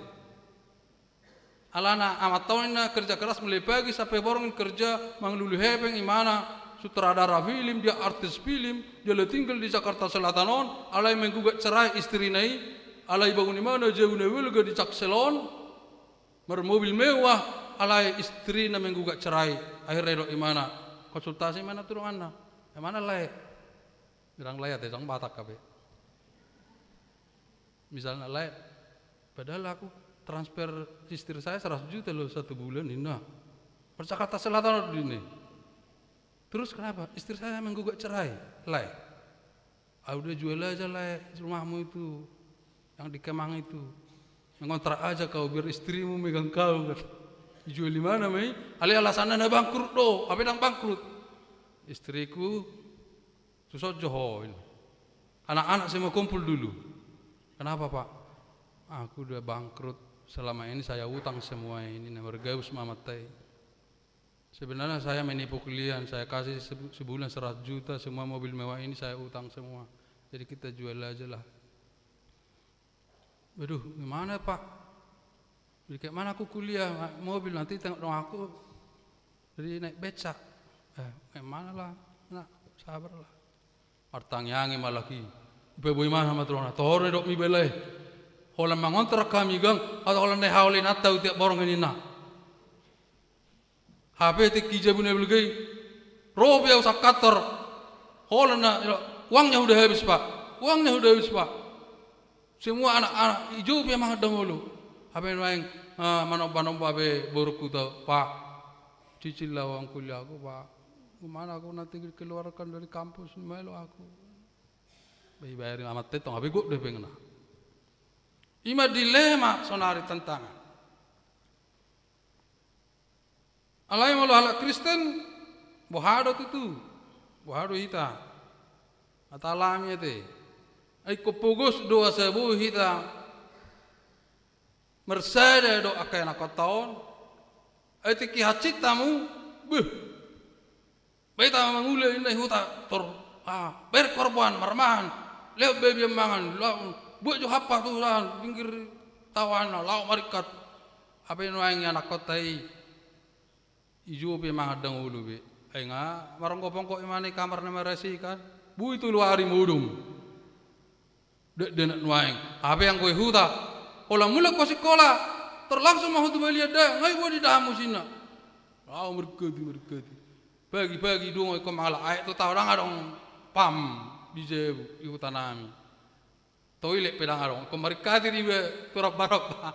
Alana amanta on inna kerja keras mulai pagi sampe borngin kerja mangalului hepeng imana sutradara film, dia artis film, jala tinggal di Jakarta Selatan on, alai menggugat cerai istrina i, alai bangun imana jabu na balga di Jaksel on, marmobil mewah, alai istrina menggugat cerai. Akhirna didok imana, konsultasi imana tu donganna. Imana lae. Bilang lae ate, song Batak hape. Misalna, "Lae, padahal aku transfer istri saya seratus juta loh satu bulan," inna. "Per Jakarta Selatan," inna. "Terus kenapa? Istri saya menggugat cerai, Lae." "Ah, udah jual aja, Lae, rumahmu itu, yang di Kemang itu. Mengontrak aja kau, biar istrimu megang kau," kata. Dijual imana ma i, alai alasanna na bangkrut do, hape ndang bangkrut. "Istriku, tuson jo ho," inna. Anak-anak semua kumpul dulu. "Kenapa, Pak?" "Aku udah bangkrut. Selama ini saya utang semua ini," na margabus ma amanta i. "Sebenarnya saya menipu kalian, saya kasih sebu-, sebulan seratus juta, semua mobil mewah ini saya utang semua. Jadi kita jual aja lah." "Waduh, gimana, Pak? Jadi kayak mana aku kuliah, ma-, mobil nanti tengok dong aku dari naik becak." "Eh, kayak mana lah, Nak, sabar lah." Martangiangi ma halak i. "Ipa boi mana ma tu rohana?" "Toru na dok mi bela i. Holan mangontrol hami, Gang, atau holan na haolinanta tu tiap borngin, ninna. Hape tingki jabu na balga i, ro pe au sian kantor. Holan na, uangnya udah habis, Pak. Uangnya udah habis, Pak. Semua anak-anak, ijou pe mangan dangolu. Hape nuaeng, ah, manomba-nomba be borungku tu, Pak. Cicil lah uang kuliahku, Pak. Gimana aku nanti dikeluarkan dari kampus, melo aku. Dibayari amanta i tong, hape gok do hepengna. I ma dilema saonari, tantangan. Alai molo halak Kristen, boha do tutu, boha do hita? Atalami ate. Ai ingkon pogos do asa boi hita marsada dohot angka ianakhonta on. Ai tingki hansit hamu, beh, bahen hita mangula, ninna, i huta, tor, ah, bereng horbo an, marmahan, lehon be bian mangan, laho, buat jo hampa tu huta pinggir tao an, laho maringkat. Hape nuaeng ianakhonta i, ijou pe mangan dangolu be. Ai nga maronggo-ponggo i ma i kamar na marasi kan. Boi tolu ari modom. Dakdanak nuaeng. Hape anggo i huta, holan mulak ho sikola, tor langsung ma ho tu balian da, nga i boi didahan musikna. Laho maringkati, maringkati. Pagi-pagi dungo ingkon mangalap aek tu tao, ndang adong pam di jabu, di huta nami. Toilet pe ndang adong, ingkon maringkati do iba tu ramba-ramba.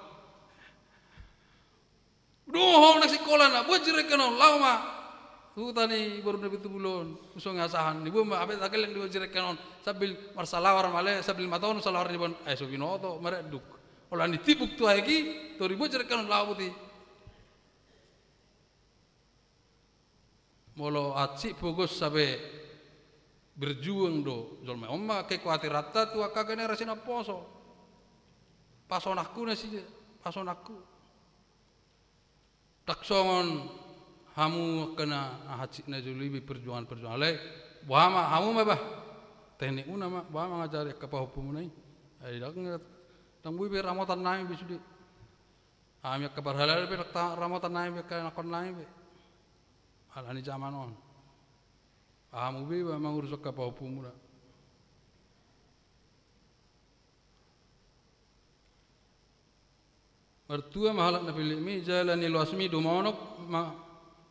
Dung ho na sikola na, buat jereken on, laho ma tu huta ni boru na pitupulu on, husongi asahan. Diboan ma, hape tageleng diboan jereken on, sambil marsalawar ma ale, sambil matonu salawar diboan, ai so binoto, maranduk. Holan ditibuk tu aek i, tor diboan jereken on, laho buti. Molo hansit pogos hape berjuang do jolma i. On ma kekuatiranta tu angka generasi naposo. Pasonanku nasida, pasonanku. Ndang songon hamu angka na hansit na jolo i be perjuangan-perjuangan. Alai boha ma hamu ma bah. Teknikmuna ma, boha ma mangajari angka pahompumuna i. Ai ndang, ndang boi be ramotan nami be sude. Hami angka parhalado pe ndang ta-, ramotan nami be angka ianakhon nami be. Alani jaman on. Hamu be bah mangurus angka pahompumuna. Martua ma halak na pillitmi, jala ni loasmi dumonok ma-,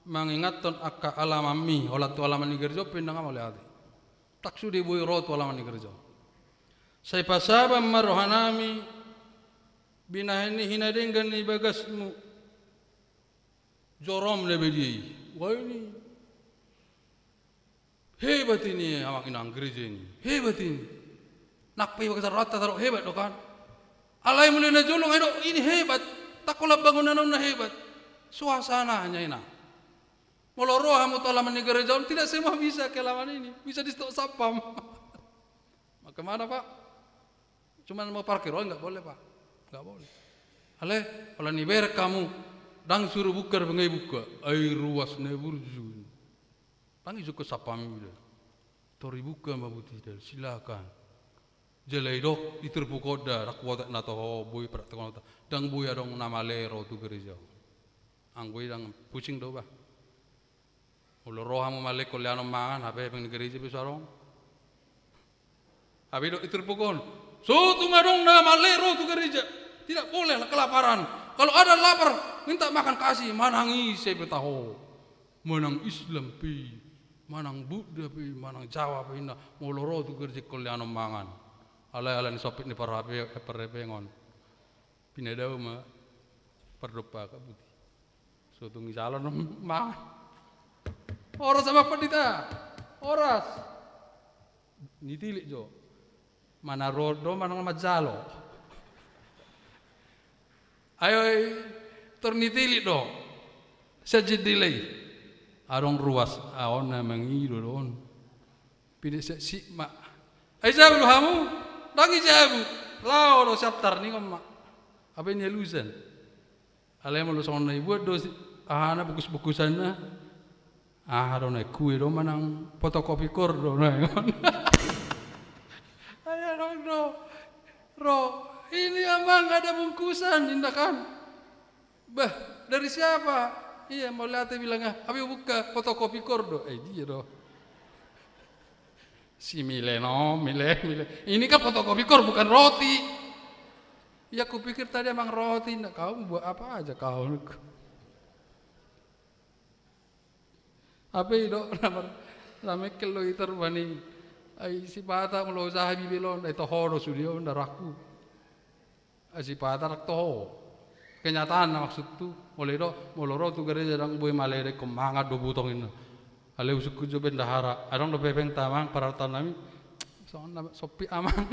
mangingathon angka alamanmi, holan tu alaman ni gereja on pe ninna, nga mauliate. Ndang sude boi ro tu alaman ni gereja on. Sai pasaban ma rohanami, binahen ni hinadenggan ni bagasmu. Jorom na badia i. Wah, ini hebat ini, amang inang, gereja ini. Hebat ini. Nang pe i bagasan rohanta tadok hebat do kan. Alai molo na jolo nga didok ini hebat. Ndang holan bangunan on na hebat. Suasananya, inang. Molo ro hamu tu alaman ni gereja on, tidak semua bisa ke alaman ini. Bisa disitok satpam. Bagaimana, Pak? Cuman mau parkir, oh, nggak boleh, Pak. Nggak boleh. Ale, holan dibereng hamu, ndang suru buka, ndang dibuka. Ai ruas na burju. Ndang dijou satpam i da. Tor dibuka ma buti da, silakan. Jala didok, diturpuk on da, ndang huotik na toho, boi praktek on da. Ndang boi adong na male ro tu gereja. Anggo i ndang pusing do bah. Molo ro hamu male kolleanon mangan, hape hepeng ni gereja pe so adong. Hape didok diturpuk on, so tung adong na male ro tu gereja. Tidak boleh kelaparan. Kalau ada lapar, minta makan kasih, manang ise pe taho. Manang Islam pe, manang Buddha pe, manang Jawa pe, inna, molo ro tu gereja kolleanon mangan. Alai ala ni sompit ni parhape-, parhepengon. Pinadao ma pardompakan buti. So tung dijalo mangan. Horas, amang pandita. Horas. Ditilik jo. Manang ro do manang manjalo. Ai, tor ditilik do. Sian jendela i. Adong ruas, ah, on na mangido do on. Pinda sian sik ma. Ai jabu do hamu? Ndang i jabu. Laho do siantar ningon ma. Hape nialusan. Alai molo songon na dibuat do si-, ahana, bungkus-bungkusanna. Aha do na i, kue do manang fotokopi kor do na ningon. Ai adong do. Ro, ini amang ada bungkusan, ninna kan. Bah, dari siapa? Iya, mauliate bilang, ah, hape buka fotokopi kor do. Eh, dia do. Si mile no, mile, mile. Ini kan fotokopi kor, bukan roti. Ia kupikir tadi amang roti, na kau buat apa aja kau. Hape i do na mar-, na mengkel do i tarbani. Ai sipata molo usaha bibelon, ai toho do sude on darahku. Ai sipata rang toho. Kenyataanna maksudhu. Molo i do, molo ro tu gareja ndang boi male da ingkon mangan do butong inna. Alai usungkun jo bendahara. Adong do pepeng tamang parartannami. Songon na sompi amang.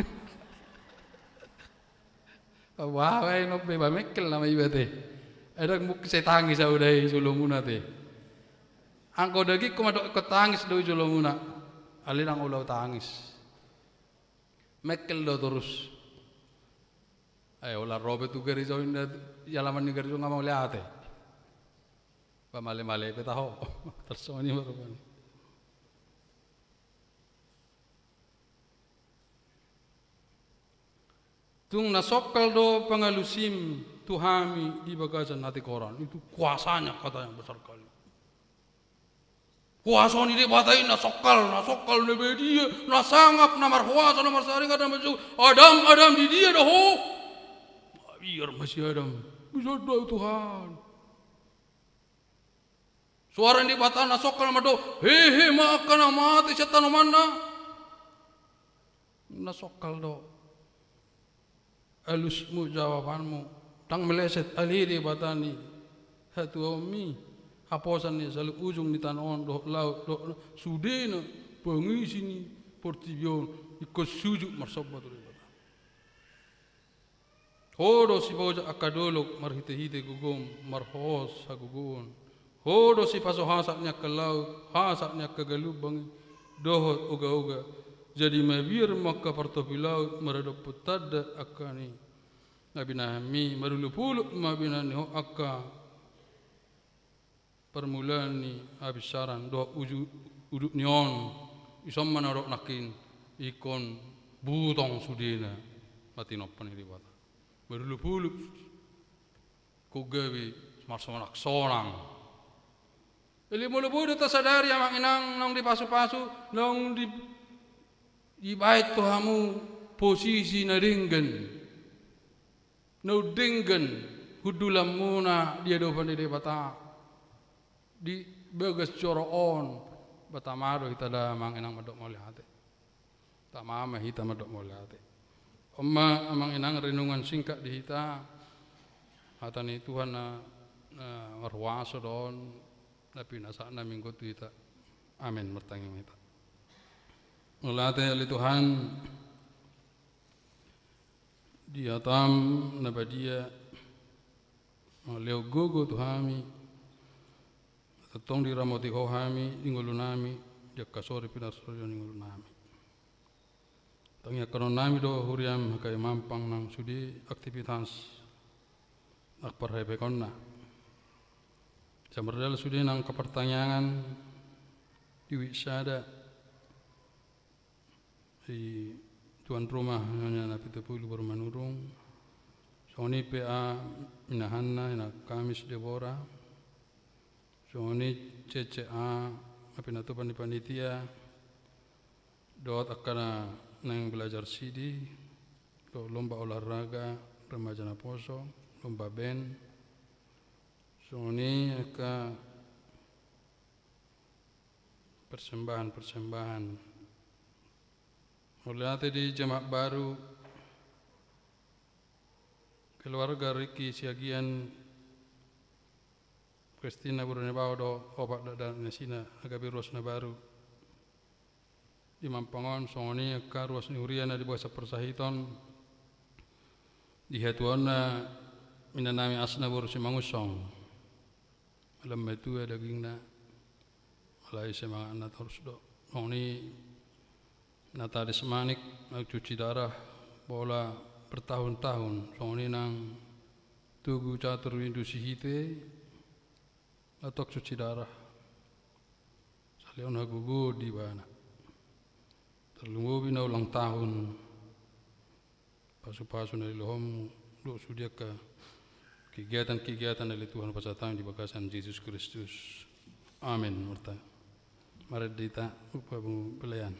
Wah, wah, no be ba mengkel nama iba te. Ai ndang mungkin sai tangis au da i jolomuna te. Anggo dagingku mandok ingkon tangis do i jolomuna. Alai ndang olo au tangis. Mengkel do torus. Ai olo ro be tu gareja on da, di alaman ni gareja on nga mauliate. Ba male-male pe taho. Tarsongon i ma rupani. Tung na songkal do pangalusim tu hami di bagasan hatigoran. Itu kuasanya kata yang besar kali. Kuasa ni Debata i na songkal, na songkal na badia, na sangap, na markuasa, na marsaringar, na marjual. Adam, Adam, di dia do ho? Biar masih Adam. Bisa do Tuhan. Suara ni Debata na songkal mandok, hehe ma angka na mate sian tanomanna. Na songkal do alusmu, jawabanmu. Ndang meleset, ale Debata ni hatuaonmi, haposan ni saluhut ujung ni tano on dohot laut dohot sudena pangisi ni portibi on, ingkon sujud marsomba tu Debata. Ho do sipaojak angka dolok marhitehite gogom, marhohos hagogoon. Ho do sipaso hasap ni angka laut, hasap ni angka galumbang i, dohot ogaoga. Jadi mabiar ma angka partopi laut maradophon tanda angka ni na binahenmi, marulupulup ma binahen ni ho angka parmulaan ni habinsaran dohot uju-, udut ni on. Ison ma na dok nangkin, ingkon butong sudena. Mati nompa ni Debata. Marulupulup. Ingkon gabe marsonang-sonang. Jadi molo boi do tasadari amang inang naung dipasupasu, naung di-, dibaen tu hamu posisi na denggan. Naung denggan hundulanmuna di adopan ni Debata di bagas joro on, ba tama do hita da amang inang mandok mauliate. Tama ma hita mandok mauliate. On ma amang inang renungan singkat di hita, hata ni Tuhan na, na marhuaso do on, na pinasahatna minggu on tu hita. Amen. Martangiang ma hita. Mauliate ale Tuhan, di hatam na badia, mangalehon gogo tu hami, tongtong diramoti ho hami di ngolunami, di angka sori pinarsorio ni ngolunami. Tangiangkononnami do huriam H K I Mampang nang sude aktivitas nang parhepengonna. Sai mardalan sude nang angka partangiangan di wik sada, di tuan rumah Nyonya Napitupulu boru Manurung. Songon i P A inahanna, ina Kamis Debora. Songon i C C A, na pinatupa ni panitia. Dohot angka na naeng belajar sidi, dohot lomba olahraga, remaja naposo, lomba band. Songon i angka persembahan-persembahan. Mauliate di jemaat baru, keluarga Riki Siagian, Kristina boru Nibawa dohot opat dakdanak nasida, na gabe ruas na baru di Mampang on. Songon i angka ruas ni huria na di bagasan parsahiton, di hatuaonna inanami Asna boru Simangunsong. Lam matua dagingna, alai semangatna torus do. Songon i Natadis Manik, cuci darah bola bertahun-tahun. Songon i nang Tugu Catur Windu Sihite, na tong cuci darah. Sai lehon hagogoon di ibana. Tarlumobi na ulang tahun. Pasupasu na nilehonmu dohot sude angka kegiatan-kegiatan na nilehon Tuhan pasahat hami di bagasan Jesus Kristus. Amen. Marta. Marende hita, upa pelayan.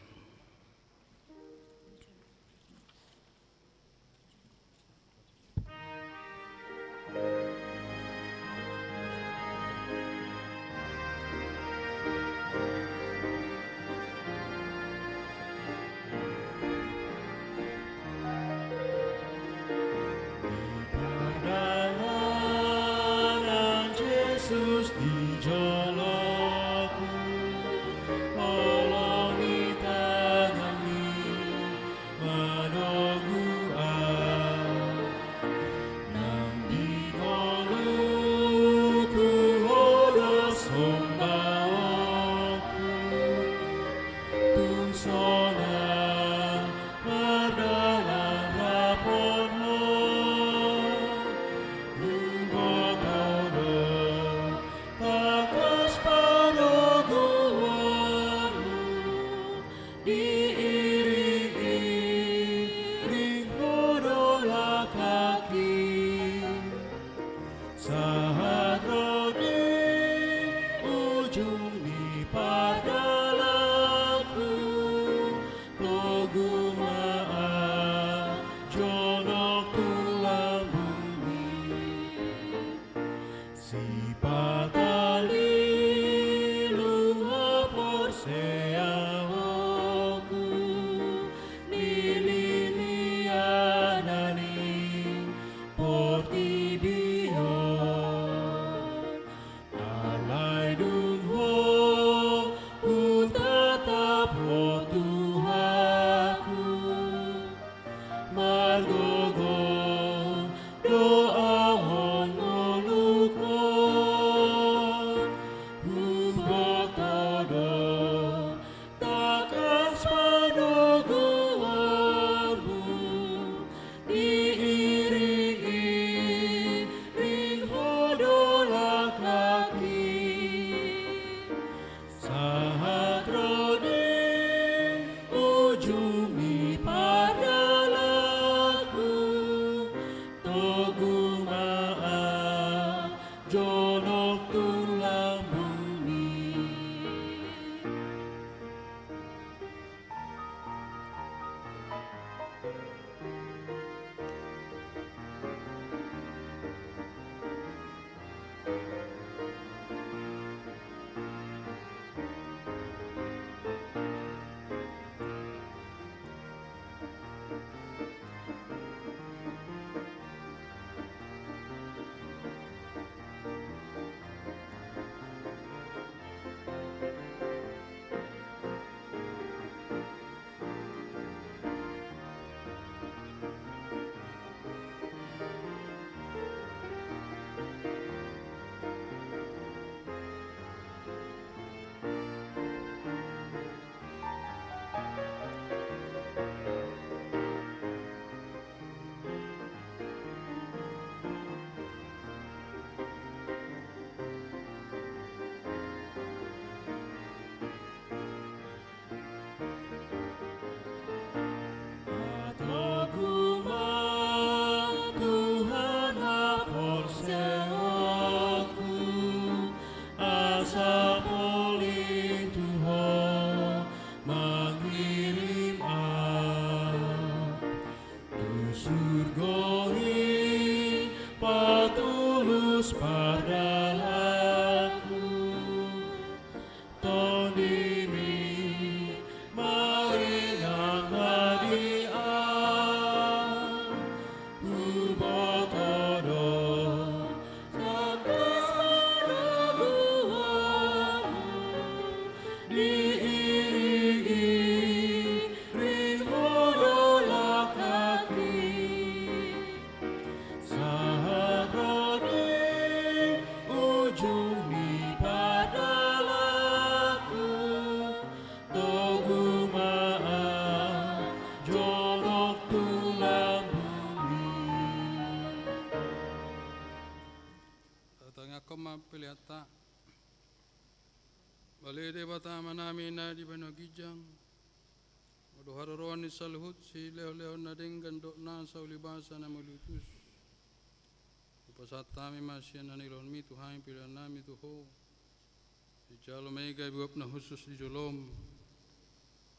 Pardalaku, TondiMi maringan ma di au. Huboto do tangkas pangalaomu, diiringiring Ho do langkangki. Sahat ro di ujung ni pardalanan, togu ma au jonok tu lambungMi. Tatangiangkon ma peleanta. Ale Debata Amanami na di banua ginjang, Ho do haroroan ni saluhut silehonlehon na denggan dohot nasa ulibasa na mauliutus. Hupasahat hami ma sian haniloanMi tu hami peleannami tu Ho. Dijalo ma i gabe uap na hushus di joloM.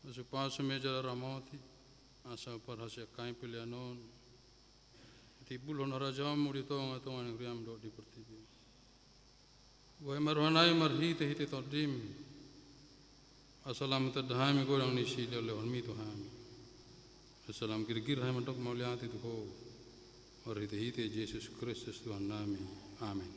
Pasupasu ma i jala ramoti, asa parhaseang hami pelean on, timbulhon harajaonMu di tongatonga ni huriaM dohot di portibi on. Buhai ma rohanami marhitehite TondiM, asa lam tanda hami godang ni silehonlehonMi tu hami, asa lam girgir hami mandok mauliate tu Ho, marhitehite Jesus Kristus Tuhannami. Amen.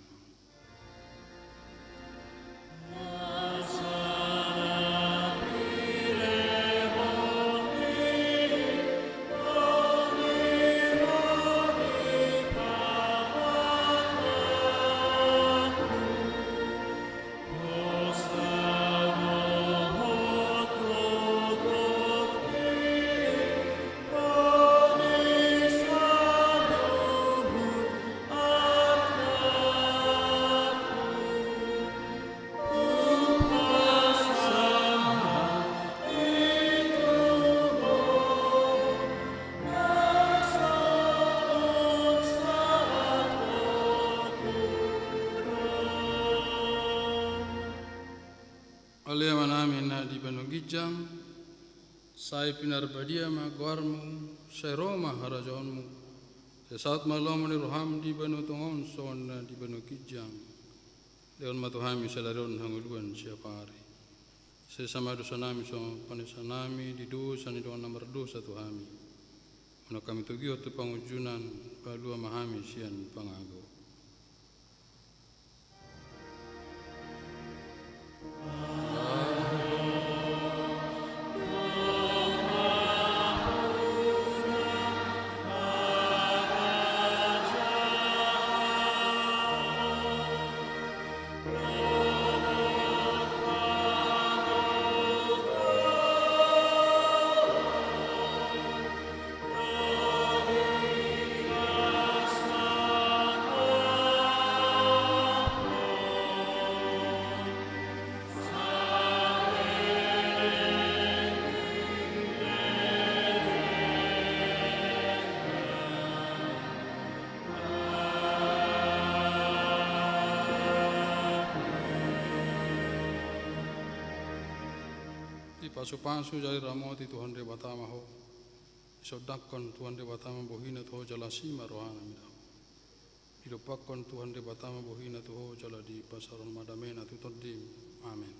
Ale Amanami na di banua ginjang, sai pinarbadia ma goarMu, sai ro ma harajaonMu, sai saut ma lomo ni rohaM di banua tonga on songon na di banua ginjang. Lehon ma tu hami sadari on hangoluan siapari. Sesa ma dosanami songon panesanami di dosa ni dongan na mardosa tu hami. Unang hami togihon tu pangunjunan, palua ma hami sian pangago. Dipasupasu jala diramoti Tuhan Debata ma ho. Disondangkon Tuhan Debata ma bohiNa tu ho jala asi ma rohaNa mida ho. Didompakkon Tuhan Debata ma bohiNa tu ho jala dipasaorhon ma dameNa tu tondim. Amen.